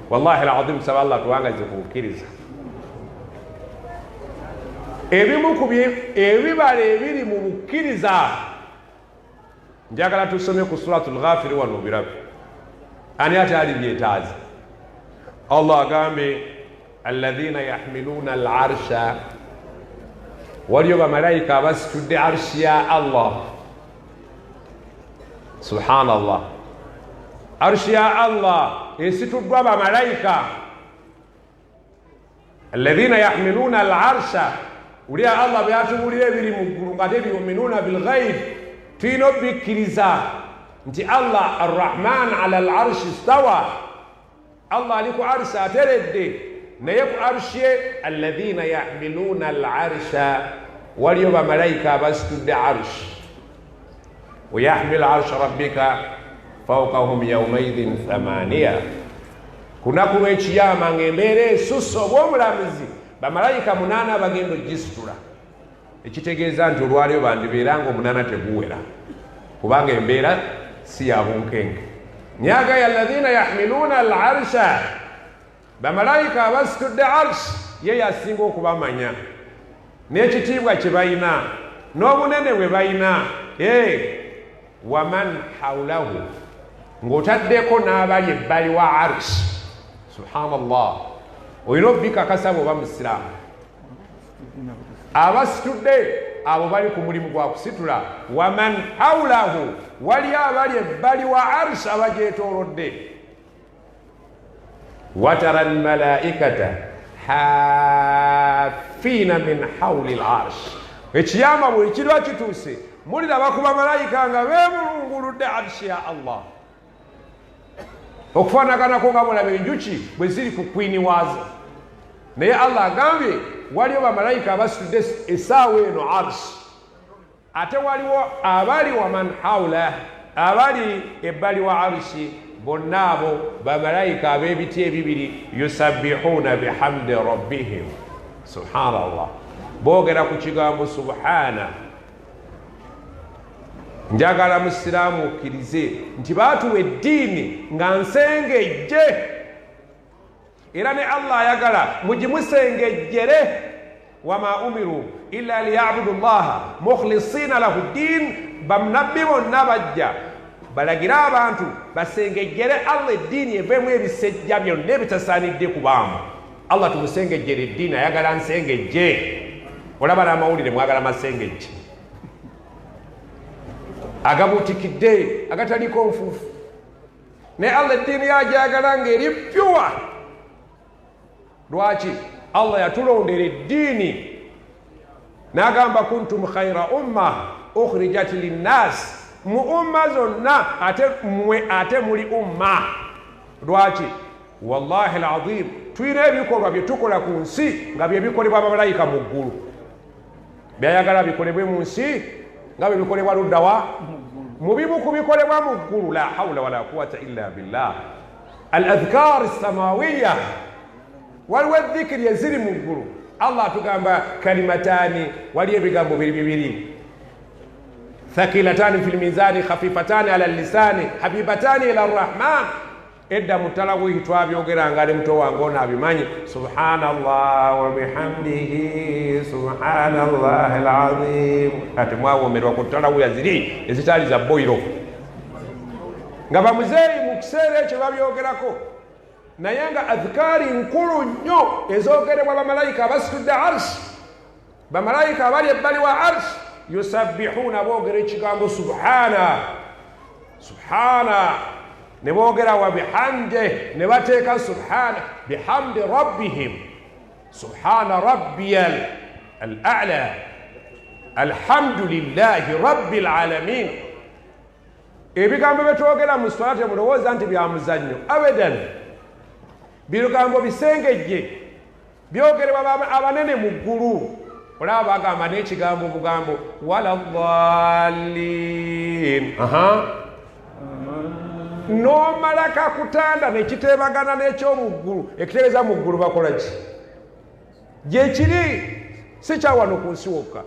Wallahi alazim, saba Allah atuwangaalize ku bukkiriza. Ebimu ku ebibala ebiri mu bukkiriza njagala tusome ku suratul Ghafir wano obirabe. Ani ate ali byetaaza? Allah agambe alladhina yahmiluna al arsha, waliyo bamalayika abasitudde arshi ya Allah. Subhanallah, arshi ya Allah esituddwa bamalayika. Alladhina yahmiluna al arsha, ulia Allah byatubuulira ebiri mu ggulu nga ate yuminuna bilghaib, tulina obikkiriza nti Allah arrahman ala al arshi stawa, Allah ali ku arshi ateredde. Naye ku arshi ye alladhina yahmiluna al arsha, waliyo bamalayika abasitudde arshi. Wayahmilu arsha rabbika fawqahum yawmaidhin thamaniya, ku lunaku lw'ekiyama ng'embeera esusse obw'omulamuzi, bamalayika 8 bagenda ogisitula. Ekitegeeza nti olwaliyo bandibeera nga 8 teguwera, kubanga embeera si ya bunkenke. Nyaga ya alladhina yahmiluna al arsha, bamalayika abasitudde arshi, ye yasinga okubamanya n'ekitiibwa kye balina n'obunene bwe balina. Waman haulahu, ng'otaddeko n'abali ebbali wa arshi. Subhanallah, olina obikakasa bw'oba musiraamu. Abasitudde abo bali ku mulimu gwa kusitula. Waman haulahu, wali abali ebbali wa arshi abagyetoolodde. Watara almalaikata hafiina min hauli l arshi, ekiyama bwe kiriba kituuse muliraba ku bamalayika nga beemulunguludde arshi ya Allah, okufaanaganako nga bulaba enjuki bwe ziri ku kwini waazo. Naye Allah agambye waliwo bamalayika abasitudde essaawa eno arshi, ate waliwo abali waman haula, abali ebbali wa arshi. Bonna abo bamalayika ab'ebiti ebibiri, yusabbihuna bihamdi rabbihim. Subhanallah, boogera ku kigambo subhana. Njagala musiraamu okkirize nti baatuwa eddiini nga nsengejje, era ne Allah ayagala mugimusengejjere. Wama umiru illa liyabudu llaha mukhlisina lahu ddin, bannabbi bonna bajja balagire abantu basengejjere Allah eddiini eveemu ebisejja byonna ebitasaanidde kubaamu. Allah tumusengejjere eddiini, ayagala nsengejje. Olaba n'amawulire mwagala masengejje agabuutikidde agataliko nfuufu, naye Allah eddiini yagyagala ng'eri pyuwa. Lwaki Allah yatulondera eddiini n'agamba kuntum khaira umma ukhrijat linnas, mu umma zonna ate mmwe ate muli umma. Lwaki? Wallahi alazim, tulina ebikolwa bye tukola ku nsi nga bye bikolebwa bamalayika mu ggulu. Byayagala bikolebwe mu nsi nga bwe bikolebwa luddawa mu bimu ku bikolebwa mu ggulu. La hawula wala quwata illa billah. Al adhkar samawiya, waliwo edhikiri eziri mu ggulu. Allah atugamba kalimatani, waliyo ebigambo biri bibiri, thakilatani fi lmizani, khafifatani ala lisani, habibatani ila rrahman. Edda mu talawihi twabyogeranga ne muto wange ono abimanyi, subhanallah wa bihamdihi subhanallah alazim. Ate mwawomerwa ku talawiya ziri ezitaali za boyiro nga bamuzeeyi mu kiseera ekyo babyogerako, naye nga adhikaari nkulu nnyo ezogerebwa bamalayika abasitudde arshi, bamalayika abali ebbali wa arshi. Yusabbihuna, boogera ekigambo subhana subhana, ne boogera wa bihamde, ne bateeka subhana bihamdi rabbihim, subhana rabbiyal al a'la, alhamdulillahi rabbil alamin. Ebigambo byetwogera mu swala temulowooza nti bya muzannyo, abadan. Bigambo bisengejje byogerebwa abanene mu ggulu. Olaba bagamba n'ekigambo obugambo wala dhalin, n'omala kakutanda nekiteebagana n'ekyomuggulu, ekitegeeza mu ggulu bakola ki? Gyekiri, si kyawano ku nsi wokka.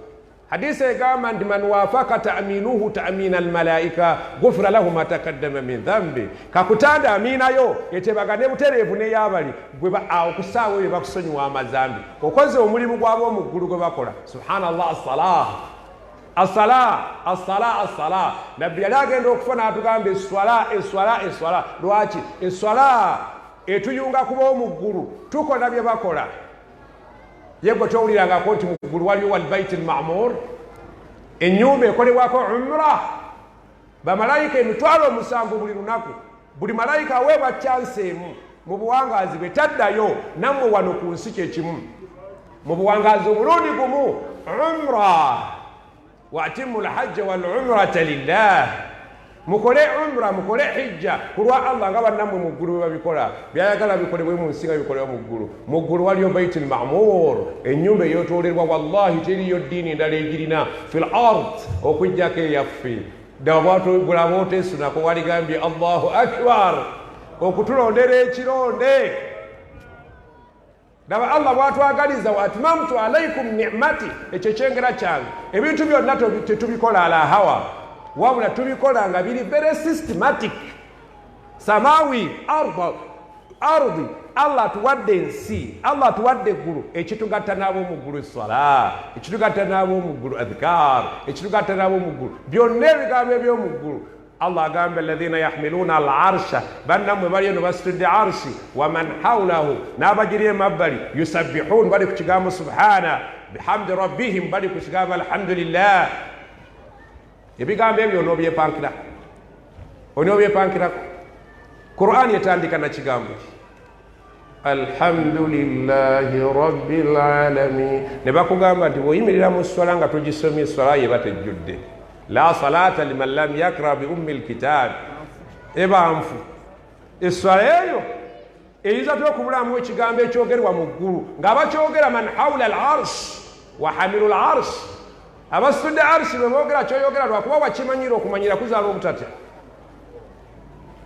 Hadisi egamba nti man wafaka ta'minuhu ta'mina almalaika gufira lahu ma takaddama min dhambi. Kakutanda amiinayo etebagane butereevu n'eyabali gwe awo ku ssaawa eyo bakusonyiwa amazambi, okoze omulimu gw'ab'omu ggulu gwe bakola. Subhanallah, assalah assala assala assala. Nabbi yali agenda okufa n'atugamba eswala eswala eswala. Lwaki eswala etuyunga kuba omu ggulu? Tukola bye bakola. Ye gwe towulirangako nti mu ggulu waliyo walbaiti lmamur, ennyumba ekolebwako umra, bamalayika 70,000 buli lunaku, buli malayika aweebwa chance emu mu buwangaazi bwe taddayo. Nammwe wano ku nsi kyekimu, mu buwangaazi omulundi gumu umra. Waatimu lhajja walumrata lillah, mukole umra, mukole hijja ku lwa Allah nga bannammwe mu ggulu bwe babikola. Byayagala bikolebwe mu nsi nga bikolebwa mu ggulu. Mu ggulu waliyo baiti lmamur, ennyumba eyotoolerwa. Wallahi teriyo ddiini endala egirina fi l ard okugjako eyaffe. Ddaba oteesunako waligambye Allahu akbar okutulondera ekironde. Laba Allah bwatwagaliza, wa atmamtu alaikum nimati, ekyo kyengera kyange. Ebintu byonna tetubikola ala hawa, wabula tubikola nga biri very systematic. Samawi arda ardi, Allah atuwadde ensi, Allah atuwadde eggulu. Ekitugatta n'ab'omu ggulu eswala, ekitugatta n'ab'omu ggulu adhkar, ekitugatta n'ab'omu ggulu byonna ebigambo eby'omu ggulu. Allah agamba alladhina yahmiluna al arsha, bannammwe bali eno basitudde arshi, waman haulahu, n'abagiri emabbali, yusabbihun, bali ku kigambo subhana, bihamdi rabbihim, bali ku kigambo alhamdulillah. Ebigambo ebyo onobyepankira, onobyepankirako. Qur'ani etandika na kigambo ki? Alhamdulillahi rabbil alamin. Ne bakugamba nti bw'oyimirira mu swala nga togisomye, eswala yeba tejjudde. La salata liman lam yakra bi ummi lkitabi, eba nfu. Eswala eyo eyinza ty okubulamu ekigambo ekyogerwa mu ggulu ng'abakyogera man haula al arsh wa hamilu l arsh, abasitudde arshi bwe boogera kyoyogera, lwakuba wakimanyira. Okumanyira kuzaala obutatya.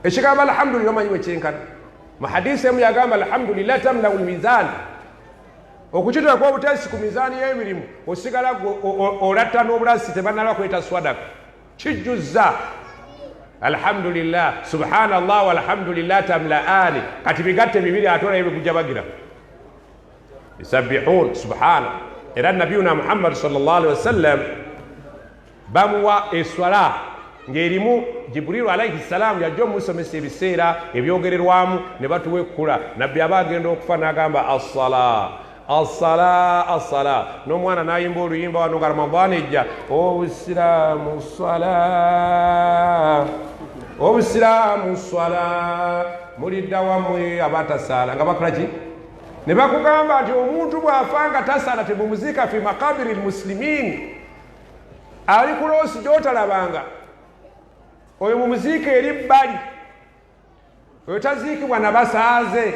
Ekigambo alhamdulillah omanyi bwekyenkana? Mu hadisi emu yagamba alhamdulillah tamlau lmizan, okukiteeka obuteesi ku mizaani y'emirimu, osigala olatta n'obulasi tebanala kweta swadaka kijjuzza. Alhamdulillah, subhanallah walhamdulillah tamlaani. Kati bigatte bibiri ate olaye bigujja bagira yusabbihun subhana. Era nabiyuna Muhammad sallallahu alaihi wasallam bamuwa eswala ng'erimu Jibuliru alaihi salaamu yajja omusomesa ebiseera ebyogererwamu ne batuwa ekkula. Nabbi aba agenda okufa n'agamba assala assala assala, n'omwana n'ayimba oluyimba wano nga Ramadaani ejja, obusiraamu swala, obusiraamu swala, mulidda wammwe abatasaala nga bakola ki? Ne bakugamba nti omuntu bw'afa nga tasaala temumuziika fi makabiri lmusilimin, ali ku loosi gyotalabanga, oyo mumuziika eri bbali. Oyo taziikibwa nabasaaze.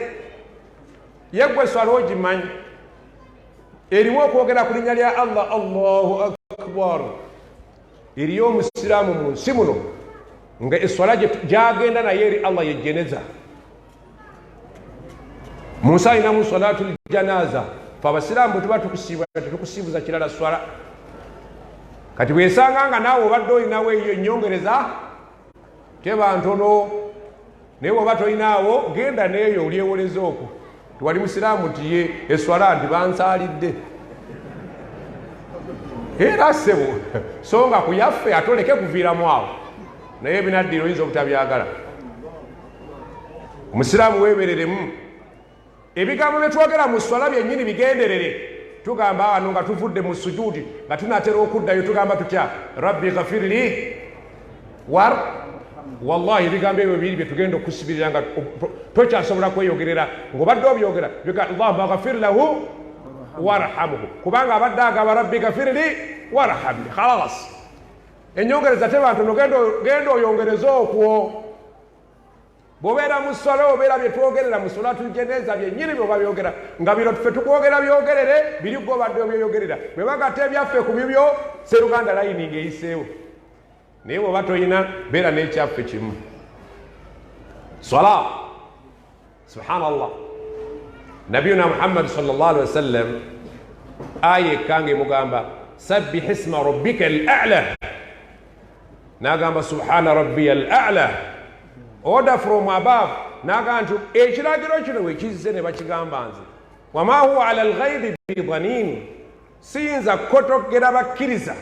Yeggwe swala ogimanyi erimu okwogera ku linnya lya Allah, Allahu akbar. Eriyo omusiraamu mu nsi muno nga eswala gyagenda naye eri Allah yejeneza. Mu nsi alinamu salatul janaza. Fe abasiraamu bwe tuba tukusiibula tetukusiibuza kirala swala. Kati bwesanga nga naawe obadde olinawo eyo ennyongereza teba ntono, naye bw'oba tolinaawo genda n'eyo olyewoleza okwo. Tiwali musiraamu nti ye eswala nti bansaalidde. Era ssebo so nga ku yaffe ate oleke kuviiramu awo, naye ebinaddira oyinza obutabyagala. Omusiraamu weebereremu. Ebigambo bye twogera mu swala byennyini bigenderere. Tugamba wano nga tuvudde mu sujuudi nga tunatera okuddayo, tugamba tutya? Rabbi ghafirli war. Wallahi ebigambo ebyo biri bye tugenda okusibirira nga tokyasobola kweyogerera ng'obadde obyogera. Allahumma ghafir lahu warhamhu, kubanga abadde agamba rabbi ghafirli warhamni. Khalas, enyongereza teba ntono, genda oyongereze okwo. Bw'obeera mu swala obeera bye twogerera mu solatul jeneza byennyini byoba byogera nga bino ffe tukwogera byogerere biri gwe obadde obyeyogerera. Bwe bagatta ebyaffe ku bibyo, seruganda layini ng'eyiseewo. Naye bw'oba toyina beera n'ekyaffe kimu. Swala, subhanallah, nabiyuna Muhammad sallallahu alaihi wasallam aya ekkange emugamba sabbih isma rabbika al a'la, n'agamba subhana rabbiya al a'la, order from above. N'agamba nti ekiragiro kino bwe kizze ne bakigamba nze, wama huwa ala alghaibi bidanin, siyinza kukotogera bakkiriza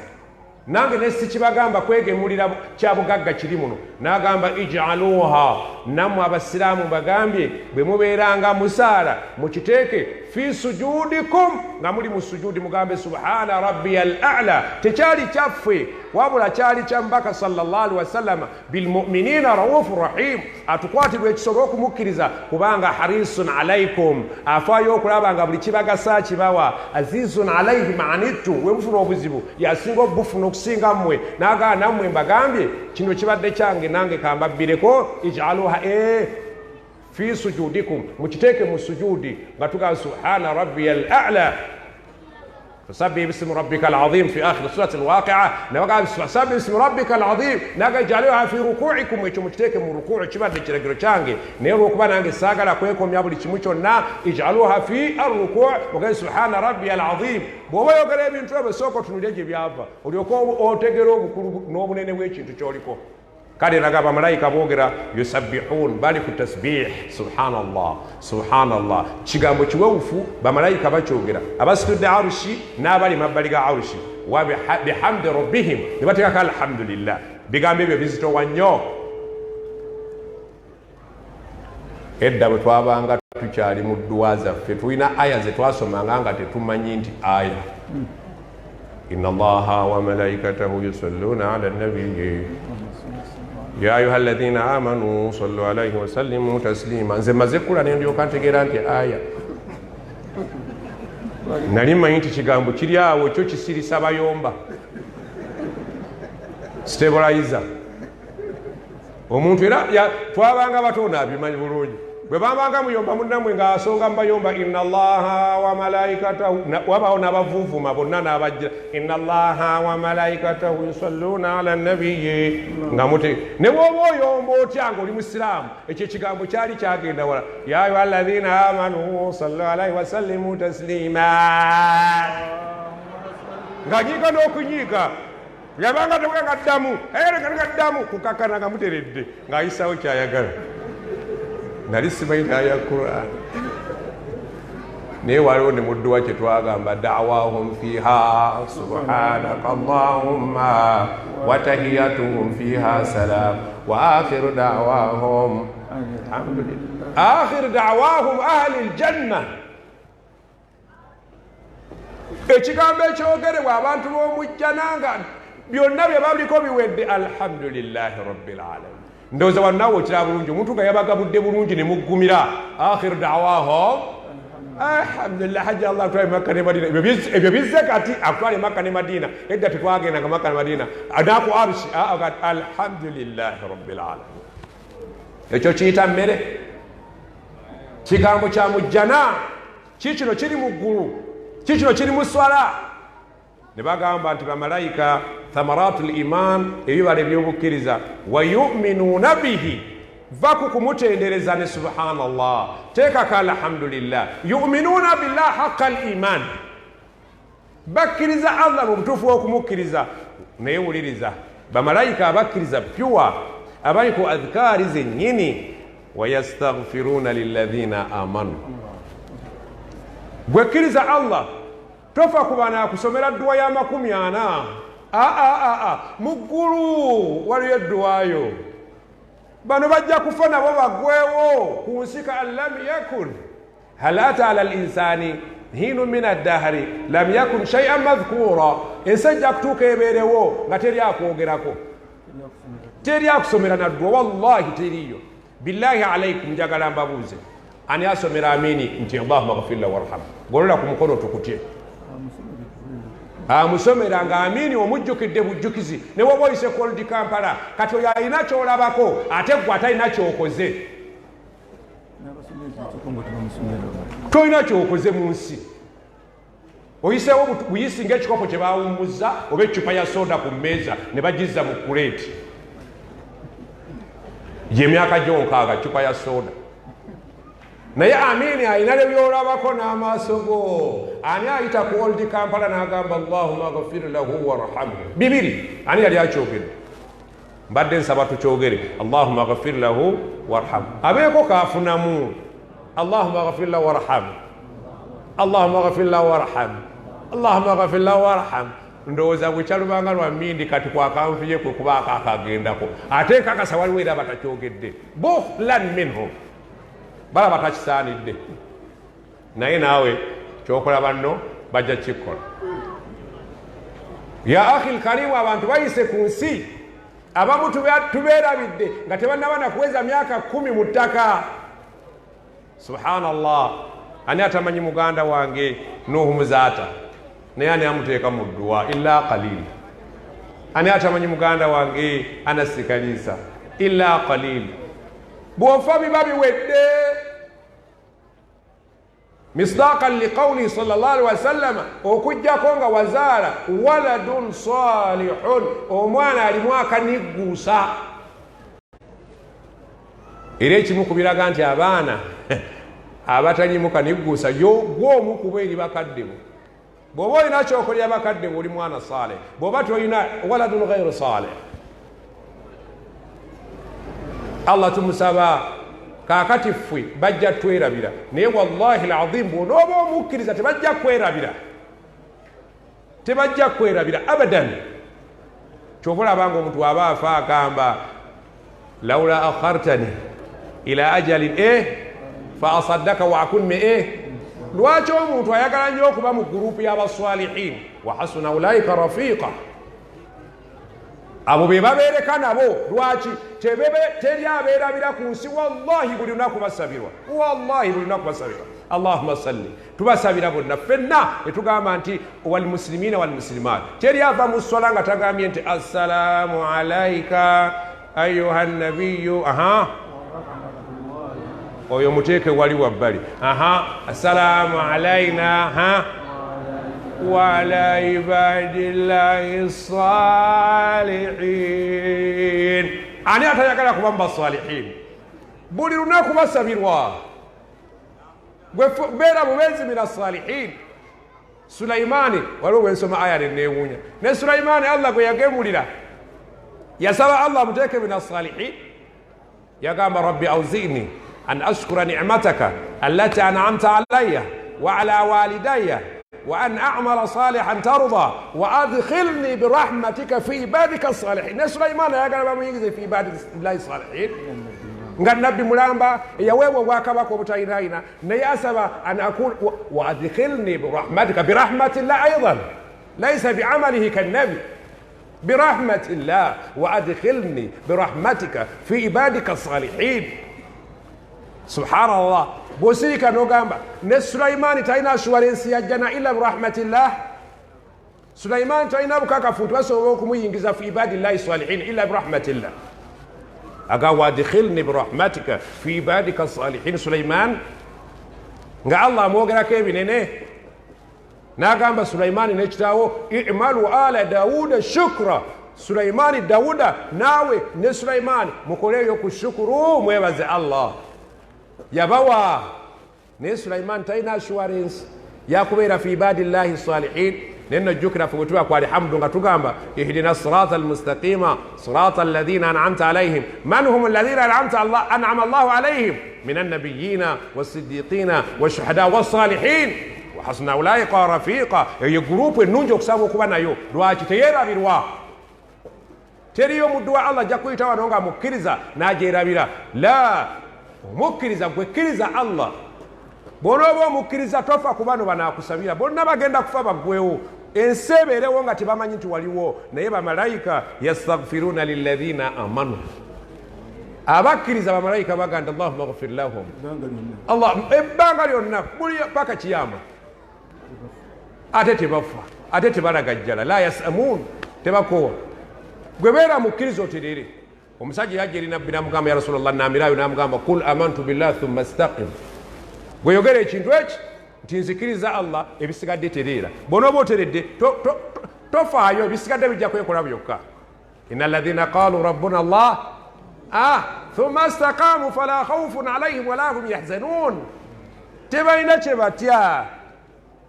nange ne sikibagamba kwegemulira kya bugagga kiri muno. N'agamba ijaluha, nammwe abasiraamu mbagambye bwe mubeeranga musaala mukiteeke fi sujudikum, nga muli mu sujudi mugambe subhana rabbiya al a'la. Tekyali kyaffe wabula kyali kya mbaka sallallahu alaihi wasallama, bilmuminina raufu rahim, atukwatirwa ekisa olw'okumukkiriza kubanga harisun alaikum, afaayo okulaba nga buli kibagasa kibawa, azizun alaihi maanittu, we mufuna obuzibu yasinga obufuna okusinga mmwe. N'agamba nammwe mbagambye kino kibadde kyange nange kambabbireko, ijaluha fi sujudikum, mukiteeke mu sujudi nga tugamba subhana rabbiya al a'la. Fasabbih bismi rabbika alazim fi akhiri surati alwaqia, nabagamba fasabbih bismi rabbika alazim, nagajaluha fi rukuikum, ekyo mukiteeke mu rukuu, kibadde kiragiro kyange naye olwokuba nange saagala kwekomya buli kimu kyonna, ijaluha fi arrukuu, mugambe subhana rabbiya alazim. Bw'oba oyogera ebintu ebyo sooka otunulye gye byava olyoke otegere obukulu n'obunene bw'ekintu ky'oliko. Kale naga bamalayika boogera yusabbihun, bali ku tasbih, subhanallah subhanallah, kigambo kiwewufu bamalayika bakyogera, abasitudde arushi n'abali mabbali ga arushi, wa bihamdi rabbihim, ne bateekako alhamdulillah. Bigambo ebyo bizitowa nnyo. Edda bwe twabanga tukyali mu dduwa zaffe tulina aya ze twasomanga nga tetumanyi nti aya inna allaha wa malaikatahu yusalluna ala nabiyyi ya ayuha alladhina amanu sallu alaihi wasallimu taslima. Nze maze kula ne ndyoka ntegeera nti aya. Nali mmanyi nti kigambo kiri awo kyo kisirisa bayomba stabilizer omuntu. Era twabanga bato naabimanyi bulungi, bwe bambanga muyomba munnamwe ng'asonga mubayomba inna allaha wa malaikatahu, wabawo n'abavuuvuma bonna n'abajja inna allaha wa malaikatahu yusalluna ala nabiyyi, nga mute ne bw'oba oyomba otya ng'oli musiraamu, ekyo ekigambo kyali kyagenda wala ya ayuha alladhina amanu sallu alaihi wasallimu taslima, ng'anyiiga n'okunyiiga yabanga tewega gaddamu gaddamu kukakana nga muteredde ng'ayisawo kyayagala. Nali simanyi aya Quran, naye waliwo ne mudduwa kye twagamba dawahum fiha subhanaka allahumma wa tahiyatuhum fiha salam wa akhiru dawahum alhamdulillah, akhiru dawahum ahli aljanna. Ekigambo ekyogerebwa abantu b'omujjana nga byonna bye baliko biwedde alhamdulillahi rabbil alamin. Ndowooza wano naawe okiraba bulungi, omuntu nga yabagabudde bulungi ne muggumira akhiru dawahum alhamdulillah. Hajji Allah atwale Makka ne Madina, ebyo bizze kati akutwale Makka ne Madina. Edda tetwagendanga Makka ne Madina naku arushi, alhamdulillahi rabbil alamin. Ekyo kiyita mmere, kigambo kya mujjana. Kikino kiri mu ggulu, kikino kiri mu swala. Ne bagamba nti bamalayika thamaratu liman, ebibala ebyobukkiriza. Wayuminuuna bihi, va ku kumutendereza ne subhanallah, teekako alhamdulillah. Yuminuuna billah haqa l iman, bakkiriza Allah mu butuufu bw'okumukkiriza. Naye wuliriza, bamalayika abakkiriza pure abali ku adhikaari zennyini, wayastaghfiruuna lilladhina amanu. Gwekkiriza Allah, tofa ku bano akusomera dduwa ya 40. Aa, mu ggulu waliyo edduwayo. Bano bajja kufa nabo bagwewo ku nsi ka an lam yakun. Hal ata ala linsani hinu min addahari lam yakun shaian madhkura. Ensi ejja kutuuka ebeerewo nga teri akwogerako, teri akusomera naddwa, wallahi teriyo. Billahi alaikum, njagala mbabuuze, ani asomera amini nti allahuma ghafir lahu warhamu? Golola ku mukono tukutye. Amusomera nga amini omujjukidde bujjukizi, ne woba oyise ku Old Kampala. Kati oyo alina kyolabako, ate gwe atalina kyokoze, tolina kyokoze mu nsi. Oyiseewo buyisi ngaekikopo kye bawummuza oba eccupa ya soda ku mmeeza ne bagizza mu kuleeti gyemyaka gyonkaaga, cupa ya soda. Naye amini alina lebyolabako n'amaaso go. Ani ayita ku Old Kampala n'agamba allahuma ghafir lahu warhamhu? Bibiri, ani yali akyogedde? Mbadde nsaba tukyogere, allahuma ghafir lahu warhamhu, abeeko kafunamu. Allahuma ghafir lahu warhamhu, allahuma ghafir lahu warhamhu, allahuma ghafir lahu warhamhu. Ndowooza bwekyalubanga lwa mindi kati kwakanfuye kwe kubaako akagendako, ate nkakasa waliwo era batakyogedde bukhlan minhum, balaba takisaanidde. Naye naawe kyokola banno bajja kukikola. Ya akhi lkarimu, abantu bayise ku nsi, abamu tubeerabidde nga tebannaba nakuweza myaka 10 mu ttaka. Subhanallah, ani atamanyi muganda wange Nuhu Muzaata? Naye ani amuteeka mu dduwa? Illa qalil. Ani atamanyi muganda wange Anasikalisa? Illa qalil. Bw'ofa biba biwedde. Misdaqan liqaulihi sal llah alihi wasallama, okugjako nga wazaala waladun salihun, omwana alimu akanigguusa. Era ekimu ku biraga nti abaana abatalimu kanigguusa, gwomu kuba eri bakadde bo. Bw'oba olina kyokolera bakadde bo, oli mwana saleh. Bw'oba tolina, waladun ghairu saleh. Allah tumusaba kaakati ffe bajja twerabira, naye wallahi lazim, bw'onooba omukkiriza tebajja kwerabira, tebajja kwerabira abadan. Kyova olaba nga omuntu aba afa agamba laula akhartani ila ajalin e fa asaddaka wa akun me e. Lwaki omuntu ayagala nnyo okuba mu gurupu y'abasalihin? Wa hasuna ulaika rafiqa, abo be babeereka nabo. Lwaki teri abeerabira ku nsi? Wallahi buli lunaku basabirwa, wallahi buli lunaku basabirwa. Allahuma salli, tubasabira bonna ffenna netugamba nti walmuslimina walmuslimat. Teri ava mu swala nga tagambye nti assalamu alaika ayuha nabiyu. Aha, oyo muteeke wali wabbali. Aha, assalamu alaina ha waala ibadillahi salihin. Ani atayagala kuba mu basalihin? Buli lunaku basabirwa. Beera bubeezi mina salihin. Sulaimani, waliwo bwensoma aya nenewuunya, ne Sulaimani Allah gwe yagemulira yasaba Allah amuteeke mina salihin. Yagamba rabbi auzini an ashkura nimataka allati anamta alaya wa ala walidaya wa an amala salihan tarda wa adkhilni birahmatika fi ibadika salihin. Ne Sulaimani ayagala bamuyingize fi ibadillahi salihin, nga nabbi mulamba eyaweebwa obwakabaka obutayinayina, naye asaba an akun wa adkhilni birahmatika, birahmatillah aidan, laisa biamalihi kannabi, birahmatillah wa adkhilni birahmatika fi ibadika salihin. Subhanallah, bwosirika nogamba ne Sulaimani talina assurance ya jjana illa birahmatillah. Sulaimani talina bukakafu nti basobola okumuyingiza fi ibadillahi salihin illa birahmatillah. Aga wadkhilni birahmatika fi ibadika salihin. Sulaiman nga Allah amwogerako ebinene, n'agamba Sulaimani n'ekitaawo imalu ala Dawuda shukra. Sulaimani Dawuda naawe ne Sulaimani mukoleeyo ku shukuru, mwebaze Allah yabawa. Naye Sulaimani talina assurance yakubeera fi ibadillahi salihin. Naye nojjukira ffe bwe tuba ku alhamdu nga tugamba ihdina sirata almustaqima sirata alladhina an'amta alaihim. Man hum alladhina an'amta Allah an'ama Allahu alaihim min annabiyina wasiddiqina washuhada wassalihin wahasuna ulaika rafiqa. Eyo gurupu ennungi okusaba okuba nayo. Lwaki teyerabirwa? Teriyo muddu wa Allah ajja kuyita wano nga mukkiriza n'agyerabira. La, omukkiriza gwe kkiriza Allah. Bw'onooba omukkiriza tofa ku bano banaakusabira, bonna bagenda kufa baggwewo, ensi ebeerewo nga tebamanyi nti waliwo. Naye bamalayika yastaghfiruna lilladhina amanu, abakkiriza bamalayika bagamba nti Allahumma ghfir lahum, Allah ebbanga lyonna buli paka kiyama, ate tebafa, ate tebalagajjala, la yasamun, tebakoowa. Gwe beera mukkiriza oterere. Omusajja yajja eri nabbi n'amugamba ya Rasulallah namirayo, n'amugamba kul amantu billah thumma staqim. Gwe yogera ekintu eki nti nzikiriza Allah, ebisigadde tereera. Bw'onooba oteredde tofaayo, ebisigadde bijja kwekola byokka. Inna alladhina qalu rabbuna Allah thumma staqamu fala khawfun alayhim wala hum yahzanun. Tebalina kye batya.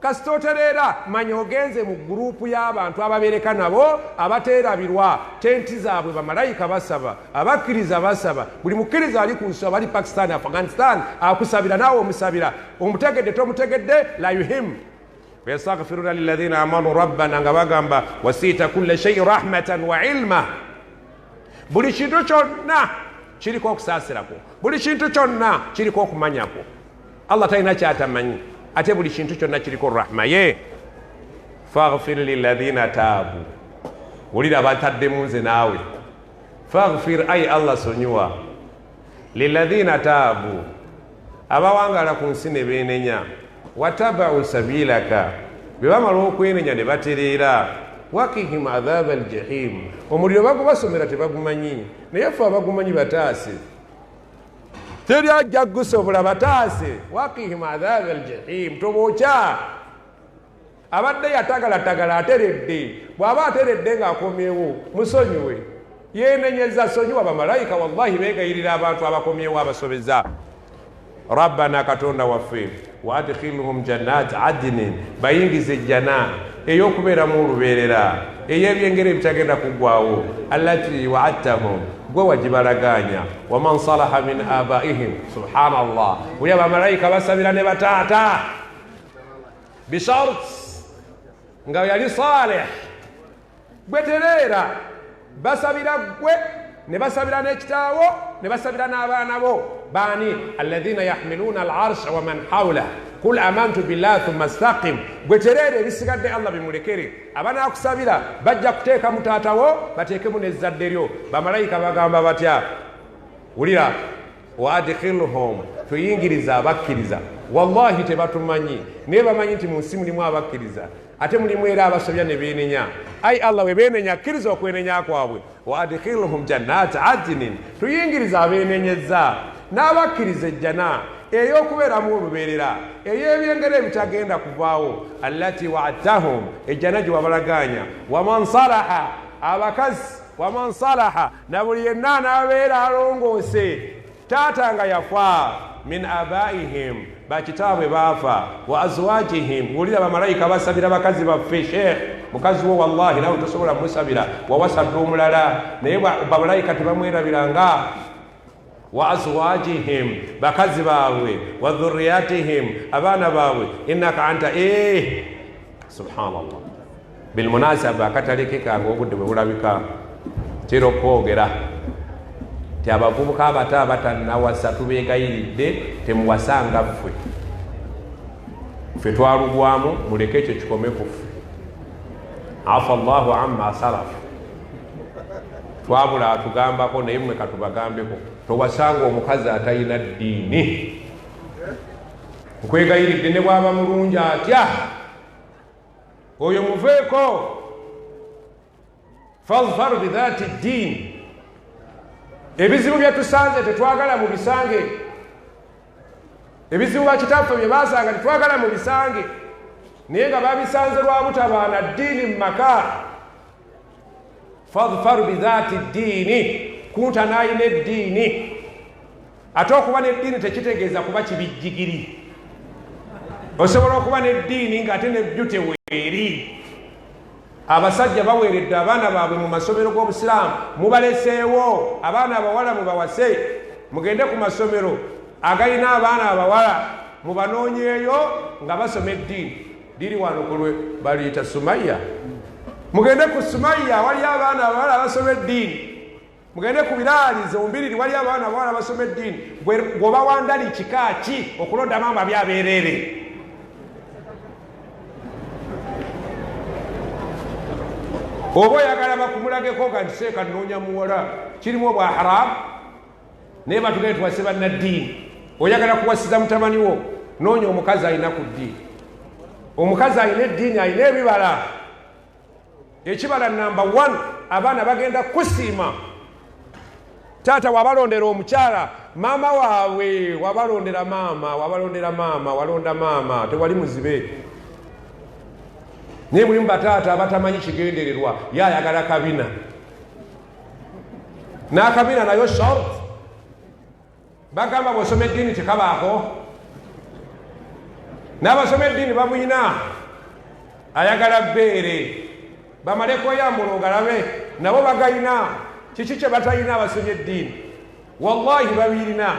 Kasita otereera, manya ogenze mu gurupu y'abantu ababeereka nabo abateerabirwa. Tenti zaabwe bamalayika basaba, abakkiriza basaba. Buli mukkiriza ali ku nsi, abali Pakistan, Afghanistan, akusabira naawe omusabira. Omutegedde tomutegedde, la yuhim. Yastaghfiruna lilladhina amanu rabbana, nga bagamba wasiita kulla shay'in rahmatan wa ilma. Buli kintu kyonna kiriko okusaasirako, buli kintu kyonna kiriko okumanyako. Allah talina kyatamanyi, ate buli kintu kyonna kiriko rahma ye. Faghfir lilladhina taabu, wulira bataddemu nze naawe. Faghfir, ayi Allah sonyiwa, lilladhina taabu, abawangala ku nsi ne beenenya, watabau sabilaka, bwe bamala okwenenya ne batereera, wakihim adhaba aljahim, omuliro bagubasomera tebagumanyi, naye ffe abagumanyi bataase, teri ajja kugusobola, bataase. Wakihim adhaba aljahim, tobookya. Abadde yatagalatagala ateredde, bw'aba ateredde ng'akomyewo musonyiwe, yeenenyeza, sonyiwa. Bamalayika wallahi beegayirira abantu abakomyewo abasobeza. Rabbana, Katonda waffe, wa adkhilhum jannat adnin, bayingize ejjana ey'okubeeramu olubeerera, ey'ebyengera ebitagenda kuggwawo, allati wa'adtahum, gwe wagibalagaanya, waman salaha min abaihim. Subhanallah, buli abamalayika basabira ne bataata bishart nga yali salih. Gwe tereera, basabira gwe ne basabira n'ekitaawo ne basabira n'abaana bo. Baani? Alladhina yahmiluna al-arsha wa man hawla kul amantu billah thumma staqim. Gwe tereera, ebisigadde Allah bimulekere. Abanaakusabira bajja kuteekamu taatawo, bateekemu n'ezzadde lyo. Bamalayika bagamba batya? Wulira, wa adkhilhum, tuyingiriza abakkiriza. Wallahi tebatumanyi, naye bamanyi nti mu nsi mulimu abakkiriza, ate mulimu era abasobya ne beenenya. Ai Allah, we beenenya, kkiriza okwenenya kwabwe. Wa adkhilhum jannat adnin, tuyingiriza abeenenyezza n'abakkiriza ejjana ey'okubeeramu olubeerera, ey'ebyengera ebitagenda kuvaawo, allati wa'adtahum, ejjana gye wabalagaanya, waman salaha, abakazi, waman salaha, na buli yenna anaabeera alongoose, taata nga yafa, min abaihim, bakitaabwe baafa, wa azwajihim. Wulira, bamalayika basabira bakazi baffe. Sheekh, mukazi wo wallahi nawe tosobola musabira, wawasadde omulala, naye bamalayika tebamwerabiranga. Wa azwajihim, bakazi baabwe, wa dhurriyatihim, abaana baabwe, innaka anta. Subhanallah. Bilmunasaba, akatalekeka nga obudde bwe bulabika, tera okwogera ti abavubuka abato abatannawasa tubeegayiridde, temuwasanga ffe, ffe twalugwamu, muleke ekyo kikome ku ffe. Afa llahu amma salafu, twabula atugambako, naye mmwe katubagambeko. Towasanga omukazi atalina ddiini, nkwegayiridde, ne bwaba mulungi atya, oyo muveeko. Fadfar bidhati ddiini. Ebizibu bye tusanze tetwagala mu bisange. Ebizibu bakitaffe bye basanga tetwagala mu bisange, naye nga babisanze lwa butabaana ddiini mu maka. Fadhfaru bidhaati ddiini, kunta n'alina eddiini. Ate okuba n'eddiini tekitegeeza kuba kibijjigiri. Osobola okuba n'eddiini ng'ate ne beauty weeri. Abasajja baweeredde abaana baabwe mu masomero g'Obusiraamu, mubaleseewo abaana abawala mubawase, mugende ku masomero agalina abaana abawala mubanoonyeeyo nga basoma eddiini. Liri wano ku lwe baliyita Sumaya. Mugende ku Sumaya, waliyo abaana abawala abasoma eddiini. Mugende ku Biraali zombiriri, waliyo abaana abawala abasoma eddiini. Gwoba wandali kika ki okulonda maama byabeereere? Oba oyagala bakumulageko nga nti seeka nnoonya muwala, kirimu obwa haramu. Naye batugende tuwase bannaddiini. Oyagala kuwasiza mutabani wo, noonya omukazi alina ku ddiini. Omukazi alina eddiini alina ebibala. Ekibala namba 1, abaana bagenda kusiima. Taata wabalondera omukyala, maama waabwe wabalondera maama, wabalondera maama, walonda maama, tewali muzibe. Naye mulimu bataata abatamanyi kigendererwa, ye ayagala kabina. N'akabina nayo short. Bagamba bw'osoma eddiini tekabaako. N'abasoma eddiini babuyina. Ayagala bbeere. Bamale kweyambula ogalabe, nabo bagayina. Kiki kye batayina abasomye eddiini? Wallahi babirina,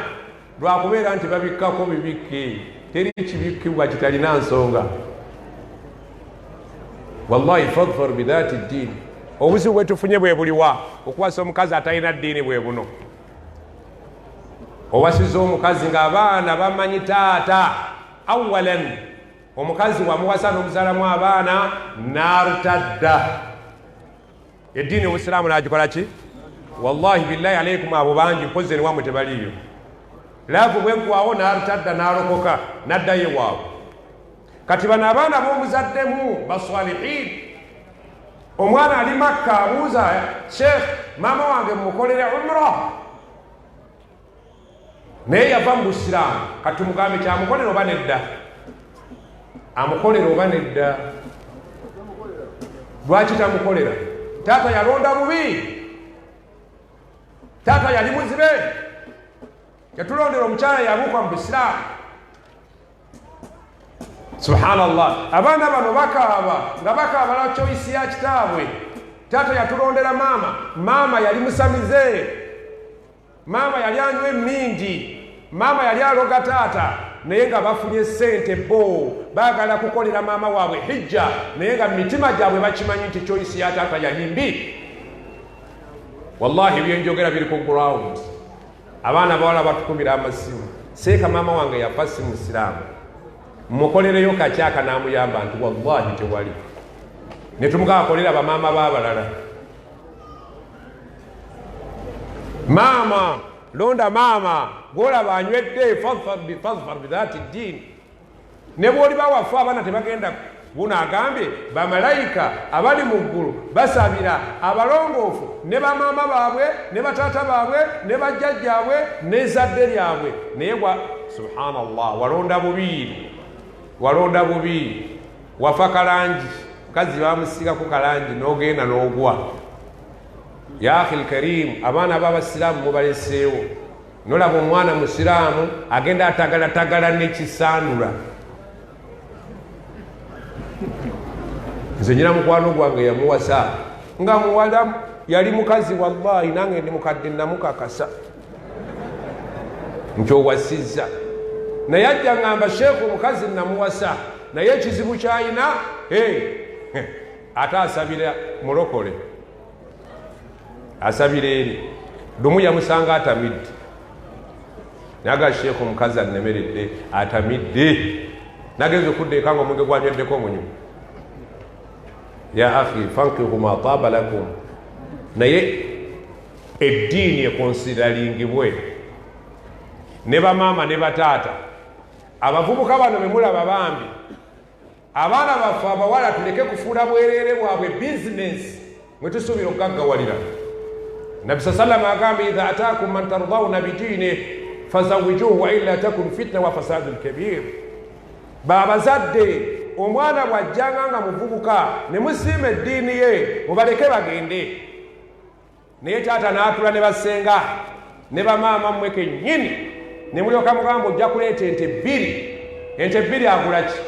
lwakubeera nti babikkako bibikke. Teri kibikkibwa kitalina nsonga. Wallahi fadfar bidhaati ddiini. Obuzibu bwe tufunye bwe buliwa? Okuwasa omukazi atalina ddiini bwe buno. Owasiza omukazi ng'abaana bamanyi taata. Awalan, omukazi wamuwasa n'omuzaalamu abaana n'artadda eddiini obusiraamu n'agikola ki? Wallahi billahi aleikum, abo bangi mpozi eniwamwe tebaliiyo. Laavu bweggwawo n'artadda n'alokoka n'addayo ewaabwe. Kati bano abaana b'omuzaddemu baswalihin. Omwana ali Makka abuuza Sheikh, maama wange mumukolere umrah, naye yava mu busiraamu. Kati tumugambe kyamukolera oba nedda? Amukolera oba nedda? Lwaki tamukolera? Taata yalonda bubi, taata yali muzibe, yatulondera omukyala yabuuka mu busiraamu. Subhanallah, abaana bano bakaaba nga bakaaba lwa choice ya kitaabwe. Taata yatulondera maama, maama yali musamize, maama yali anywa emmindi, maama yali aloga taata, naye nga bafunye ssente bo baagala kukolera maama waabwe hijja, naye nga mu mitima gyabwe bakimanyi nti choice ya taata yali mbi. Wallahi byenjogera biri ku ground. Abaana bawala batukubira amasimu, seeka maama wange yafa si musiraamu, mukolereyo kakyaka n'amuyamba nti wallahi tewali. Ne tumugaa akolera bamaama b'abalala. Maama londa maama gw'olaba anywedde, fadfar bidhaati ddiini. Ne bw'oliba wafa abaana tebagenda. Guno agambye bamalayika abali mu ggulu basabira abalongoofu ne bamaama baabwe ne bataata baabwe ne bajjajjaabwe n'ezzadde lyabwe. Naye gwa subhanallah, walonda bubi, walonda bubi, wafa kalangi, mukazi bamusiigako kalangi n'ogenda n'ogwa. Ya akhi lkarim, abaana b'abasiraamu mubaleseewo. Nolaba omwana musiraamu agenda atagalatagala n'ekisandula. Nze nyina mukwano gwange yamuwasa nga muwala, yali mukazi wallahi, nange ndi mukadde namukakasa nti owasizza, naye ajja ngamba sheekhu omukazi namuwasa, naye ekizibu kyayina ate asabira mulokole, asabira eri. Lumu yamusanga atamidde, naga sheekhu omukazi annemeredde atamidde, nagenza okudda eka nga omwenge gwanyweddeko omunywa. Ya akhi fankihu ma taaba lakum, naye eddiini ekonsidaringibwe ne bamaama ne bataata. Abavubuka bano bemulaba bambi, abaana baffe abawala tuleke kufuula bwereere bwabwe bizinesi mwe tusuubira okugaggawalira. Nabbi sa salama agamba, idha ataakum man tardawna bidiinih fazawijuhu wa illa takun fitna wa fasadun kabir. Babazadde, omwana bw'ajjanga nga muvubuka ne musiima eddiini ye, mubaleke bagende. Naye taata n'atula ne basenga ne bamaama mmwe kennyini ne mulyoka mugamba ojja kuleeta ente bbiri. Ente bbiri agula ki?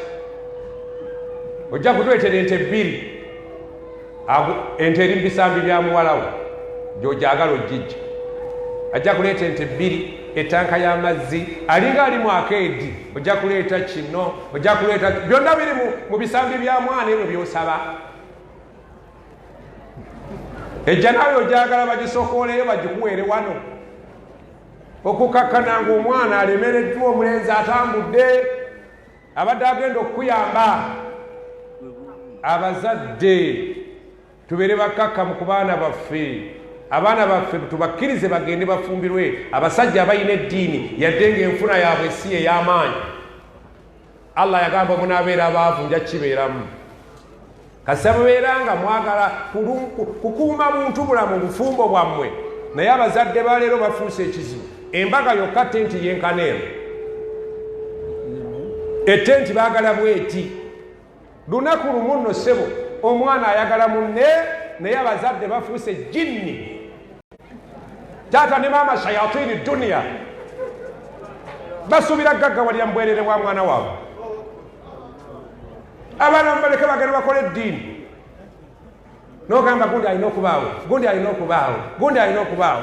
Ojja kutuleetera ente bbiri. Ente eri mu bisambi bya muwalawo gy'ogyagala ogijja. Ajja kuleeta ente bbiri, etanka y'amazzi, alinga ali mu akeedi, ojja kuleeta kino, ojja kuleeta byonna biri mu bisambi bya mwana ebyo by'osaba. Ejja nawe ogyagala bagisokooleyo bagikuweere wano. Okukakkana ng'omwana alemereddwa, omulenzi atambudde, abadde agenda okukuyamba. Abazadde tubeere bakkakkamu ku baana baffe. Abaana baffe tubakkirize bagende bafumbirwe abasajja abalina eddiini, yadde ng'enfuna yaabwe si ey'amaanyi. Allah yagamba munaabeera abaavu nja kibeeramu. Kasita mubeera nga mwagala kukuuma buntu bulamu bufumbo bwammwe. Naye abazadde ba leero bafuuse ekizibu. Embaga yokka tenti yenkana eno, etenti baagala bweti. Lunaku lumu nno ssebo omwana ayagala munne, naye abazadde bafuuse jinni. Taata ne maama shayatini duniya basuubira gaggawalira mu bwerere bwa mwana waabwe. Abaana mubaleke bagende bakole eddiini. N'ogamba gundi alina okubaawo, gundi alina okubaawo, gundi alina okubaawo.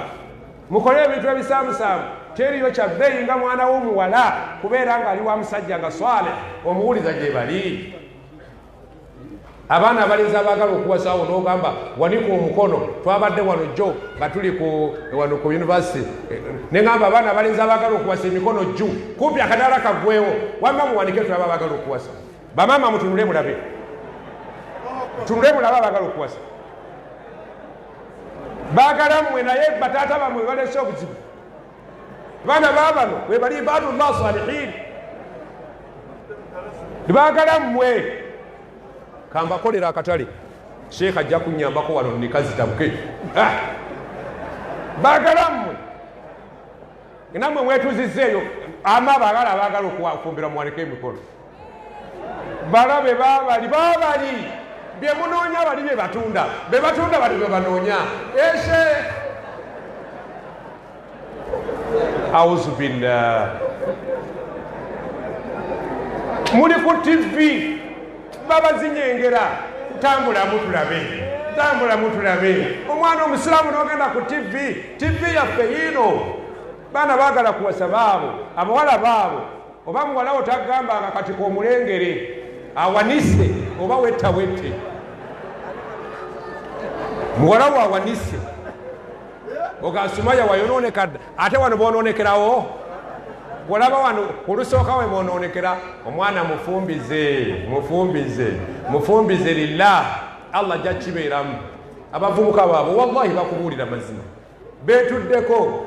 Mukole ebintu ebisaamusaamu. Teriyo kya bbeeyi nga mwana w'omuwala kubeera ng'ali wa musajja nga swale omuwuliza gye bali. Abaana abalenzi abaagala okuwasaawo n'ogamba wanika omukono. Twabadde wano jjo nga tuli wano ku university, ne ŋŋamba abaana abalenzi abaagala okuwasa emikono jju, kumpi akadaala kaggwewo. Wamma muwanike tulabe abaagala okuwasa. Bamaama mutunule mulabe, tunule mulabe abaagala okuwasa. Baagala mmwe, naye bataata bammwe balese obuzibu. Baana baabano we bali ibadullah salihin, baagala mmwe. Kambakolera akatale, sheekh ajja kunnyambako wano nikazitabuke. Baagala mmwe, nammwe mwetuzizzeeyo. Ama abaagala abaagala okufumbirwa muwanike emikono. Balabe baabali, baabali bye munoonya bali bye batunda, be batunda bali bye banoonya. Eshe auzu billah, muli ku TV babazinyengera, tambulamu tulabe, tambulamu tulabe. Omwana omusiraamu n'ogenda ku TV, TV yaffe yiino. Baana baagala kuwasa baabo, abawala baabo. Oba muwala wo tagambanga kati k'omulengere awanise oba wetta wette. Muwala wo awanise ogasumaya wayonooneka dda, ate wano bonoonekerawo. Olaba wano olusooka we bonoonekera. Omwana mufumbize, mufumbize, mufumbize lillah, Allah ajja kibeeramu. Abavubuka baabo wallahi bakubuulira mazima, beetuddeko.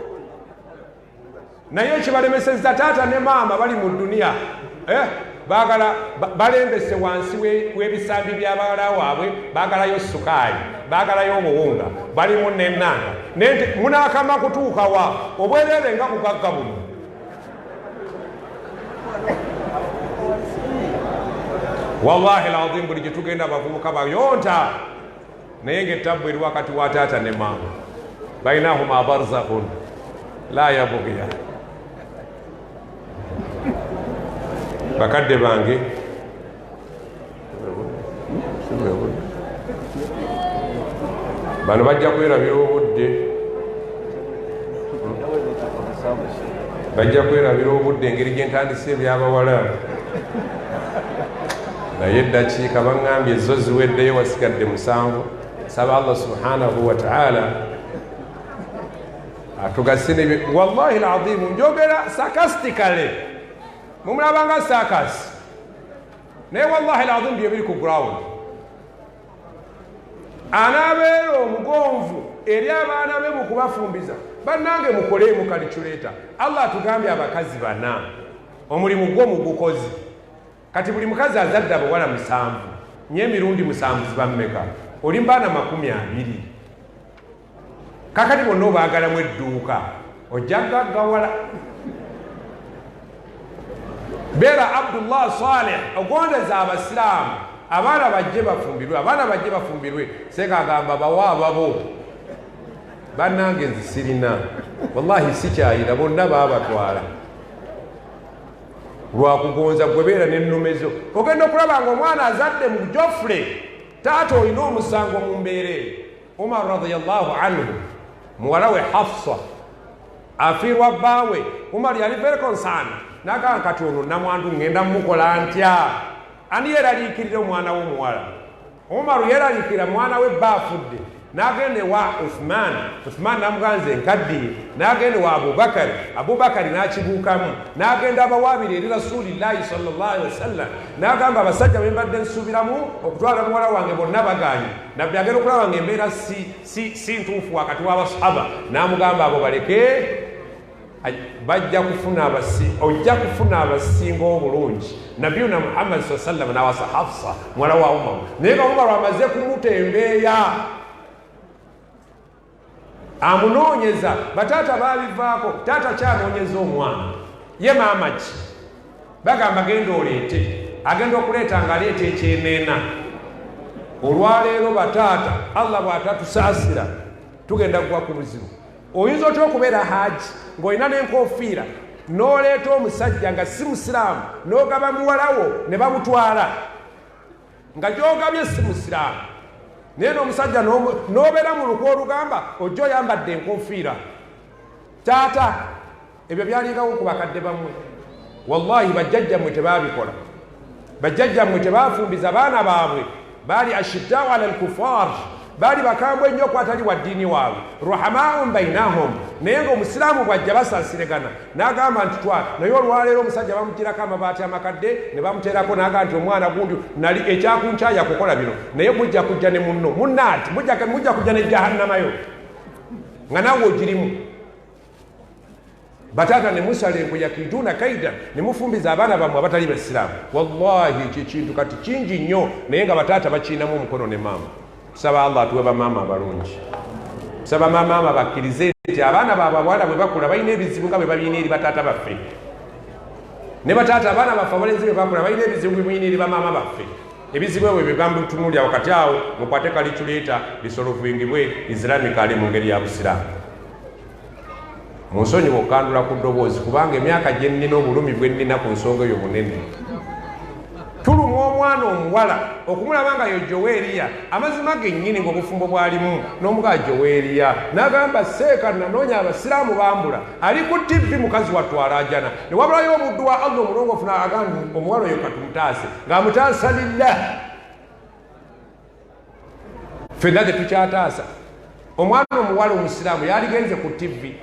Naye ekibalemesezza taata ne maama bali mu duniya, baagala balembese wansi w'ebisambi by'abawala waabwe, baagalayo sukaali, baagalayo obuwunga, balimu n'ennanga. Nente munaakama kutuuka wa obwereere nga bugagga buno? Wallahi alazim, buli gye tugenda abavubuka bayonta, naye ng'ettabbu eri wakati wa taata ne maama. Bainahuma barzakhun la yabughiya. Bakadde bange, bano bajja kwerabira obudde, bajja kwerabira obudde engeri gye ntandise ebyabawala. Naye eddakiika baŋŋambye zo ziweddeyo, wasigadde 7. Nsaba Allah subhanahu wa ta'ala atugase ne wallahi alazim. Njogera sarcastically, mumulabanga sarcas, naye wallahi alazim bye biri ku ground. Anaabeera omugonvu eri abaana be mu kubafumbiza. Bannange mukoleemu calculator. Allah atugambye abakazi 4, omulimu gwo mugukozi. Kati buli mukazi azadde abawala 7, nye emirundi 7 ziba mmeka? Oli mu baana 20. Kakati bonna obaagalamu edduuka, ojja gaggawala. Beera Abdullah Saleh, ogondeza abasiraamu, abaana bajje bafumbirwe, abaana bajje bafumbirwe. Seeka agamba bawa ababo, bannange nze sirina, wallahi sikyayina, bonna baabatwala lwakugonza. Gwe beera n'ennume zo, ogenda okulaba nga omwana azadde mu jofule. Taata olina omusango mu mbeera eyo. Umar radiyallahu anhu, muwala we Hafsa afiirwa bbaawe. Umar yali very concerned, nagamba kati ono namwandu ŋŋenda mumukola ntya? Ani yeeraliikirira omwana w'omuwala? Umaru yeeraliikirira mwana we bba afudde, n'agenda ewa Uthman. Uthman namuganze nkaddiye, n'agenda ewa Abubakari. Abubakari n'akibuukamu, n'agenda abawaabira eri Rasulillahi sallallahu alaihi wasallam, n'agamba abasajja be mbadde nsuubiramu okutwala muwala wange bonna bagaanye. Nabbi agenda okulaba nga embeera si ntuufu wakati w'abasahaba, n'amugamba abo baleke, bajja kufuna abasi, ojja kufuna abasinga obulungi. Nabiyuna Muhammad saa sallam nawasa Hafsa muwala wa Umar, naye nga Umar amaze kumutembeeya, amunoonyeza. Bataata babivaako, taata kyanoonyeza omwana ye maama ki? Bagamba genda oleete, agenda okuleeta nga aleeta ekyeneena. Olwaleero bataata, Allah bw'atatusaasira tugenda kugwa ku buzibu. Oyinza otya okubeera haji ng'olina n'enkofiira n'oleeta omusajja nga si musiraamu n'ogaba muwalawo ne bamutwala nga gy'ogabye si musiraamu, naye n'omusajja n'obeera mu lukwa olugamba ojja oyambadde enkofiira? Taata, ebyo byalingawo ku bakadde bammwe. Wallahi bajjajjammwe tebaabikola, bajjajjammwe tebafumbiza baana baabwe. Baali ashiddau ala alkufar, baali bakambwe nnyo kwatali wa ddiini waabwe, ruhamaun bainahum, naye nga omusiraamu bwajja basaasiregana n'agamba nti twala. Naye olwaleero omusajja bamugirako amabaati amakadde ne bamuteerako, n'agamba nti omwana gundi nali ekyakunkyaya kukola bino, naye mujja kujja ne munno munnaati, mujja kujja ne jahannamayo nga naawe ogirimu. Bataata ne musala enkwe, yakiduna kaida, ne mufumbiza abaana bammwe abatali basiraamu. Wallahi ekyo ekintu kati kingi nnyo, naye nga bataata bakiinamu omukono ne maama. Tusaba Allah atuwe bamaama abalungi. Tusaba bamaama bakkirize nti abaana baabwe abawala bwe bakula balina ebizibu nga bwe balina eri bataata baffe, ne bataata abaana baffe abalenzi bwe bakula balina ebizibu bwe mulina eri bamaama baffe. Ebizibu ebyo bye bamutunuulira wakati awo, mukwate kaliculeeta bisolvingibwe islamically mu ngeri ya busiraamu. Munsonyiwe okukandula ku ddoboozi, kubanga emyaka gye nnina, obulumi bwe nnina ku nsonga eyo bunene. Tulumwa omwana omuwala okumulaba nga yo Joweeriya, amazima gennyini ng'obufumbo bwalimu n'omugaa Joweeriya, n'agamba seeka nanoonya abasiraamu bambula, ali ku ttivi mukazi wattu alaajana, ne wabulayo omuddu wa Allah omulongoofu n'agamba omuwala oyo katumutaase, ng'amutaasa lillah. Ffenna tetukyataasa omwana omuwala omusiraamu, yaligenze ku ttivi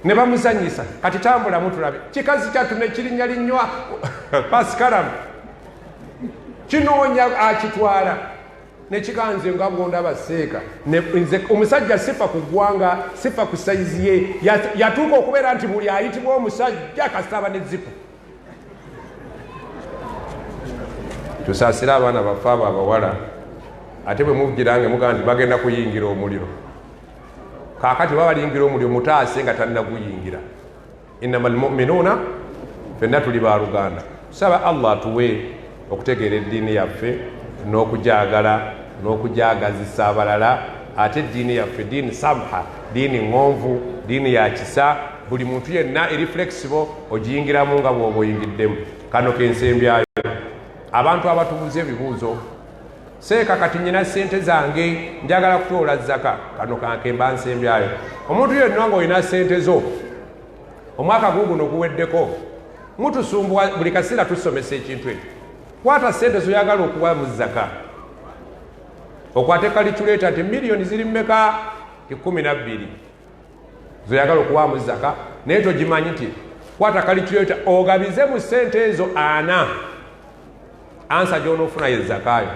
ne bamuzanyisa. Kati tambulamu tulabe kikazi kyattu nekirinnya linnywa pasikalamu kinoonya akitwala nekiganze nga bwondaba seeka. Nze omusajja sifa ku ggwanga, sifa ku sayizi ye. Yatuuka okubeera nti buli ayitibwa omusajja kasitaba ne zipu. Tusaasire abaana baffe abo abawala. Ate bwe mugirange mugamba nti bagenda kuyingira omuliro, kaakati baba balingira omuliro, mutaase nga tannaguyingira. Innama almuminuuna, fenna tuli baluganda. Tusaba Allah atuwe okutegeera eddiini yaffe n'okujagala n'okujagazisa abalala. Ate eddiini yaffe diini samha, diini ŋŋonvu, diini ya kisa, buli muntu yenna eri flexible, ogiyingiramu nga bw'oba oyingiddemu. Kano kensembyayo, abantu abatubuuza ebibuuzo: seeka, kati nyina sente zange, njagala kutoola zaka. Kano kankemba nsembyayo. Omuntu yenna ng'olina sente zo, omwaka guguno guweddeko, mutusumbuwa buli kaseera tusomesa ekintu ekyo. Kwata sente zoyagala okuwa mu zaka, okwate calculator nti miliyoni ziri mmeka? 12 zoyagala okuwaamu zaka, naye togimanyi nti kwata calculator ogabize mu sente ezo 40, answer gyonoofuna ye zakayo.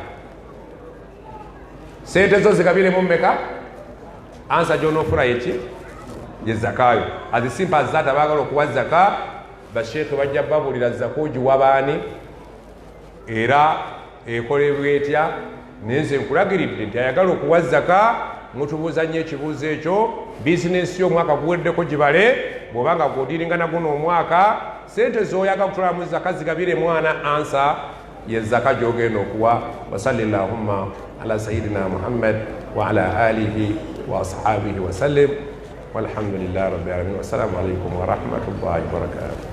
Sente zo zigabiremu mmeka? Answer gyonoofuna yeki? Ye zakayo. As simple as that. Abaagala okuwa zaka, basheekhe bajja babuulira zaka ogiwa baani era ekolebwa etya. Naye nze nkulagiridde nti ayagala okuwa zaka Mutubuuza nnyo ekibuuzo ekyo. Bizinesi yo omwaka guweddeko, gibale. Bw'oba nga gwodiringa naguno omwaka, sente z'oyaga kutwalamu zaka zigabire mwana. Answer ye zaka gy'ogenda okuwa. Wasalli llahumma ala sayidina Muhammad wa ala alihi wa ashabihi wasallim, walhamdulillahi rabbil alamin. Wassalamu alaikum warahmatullahi wabarakatuh.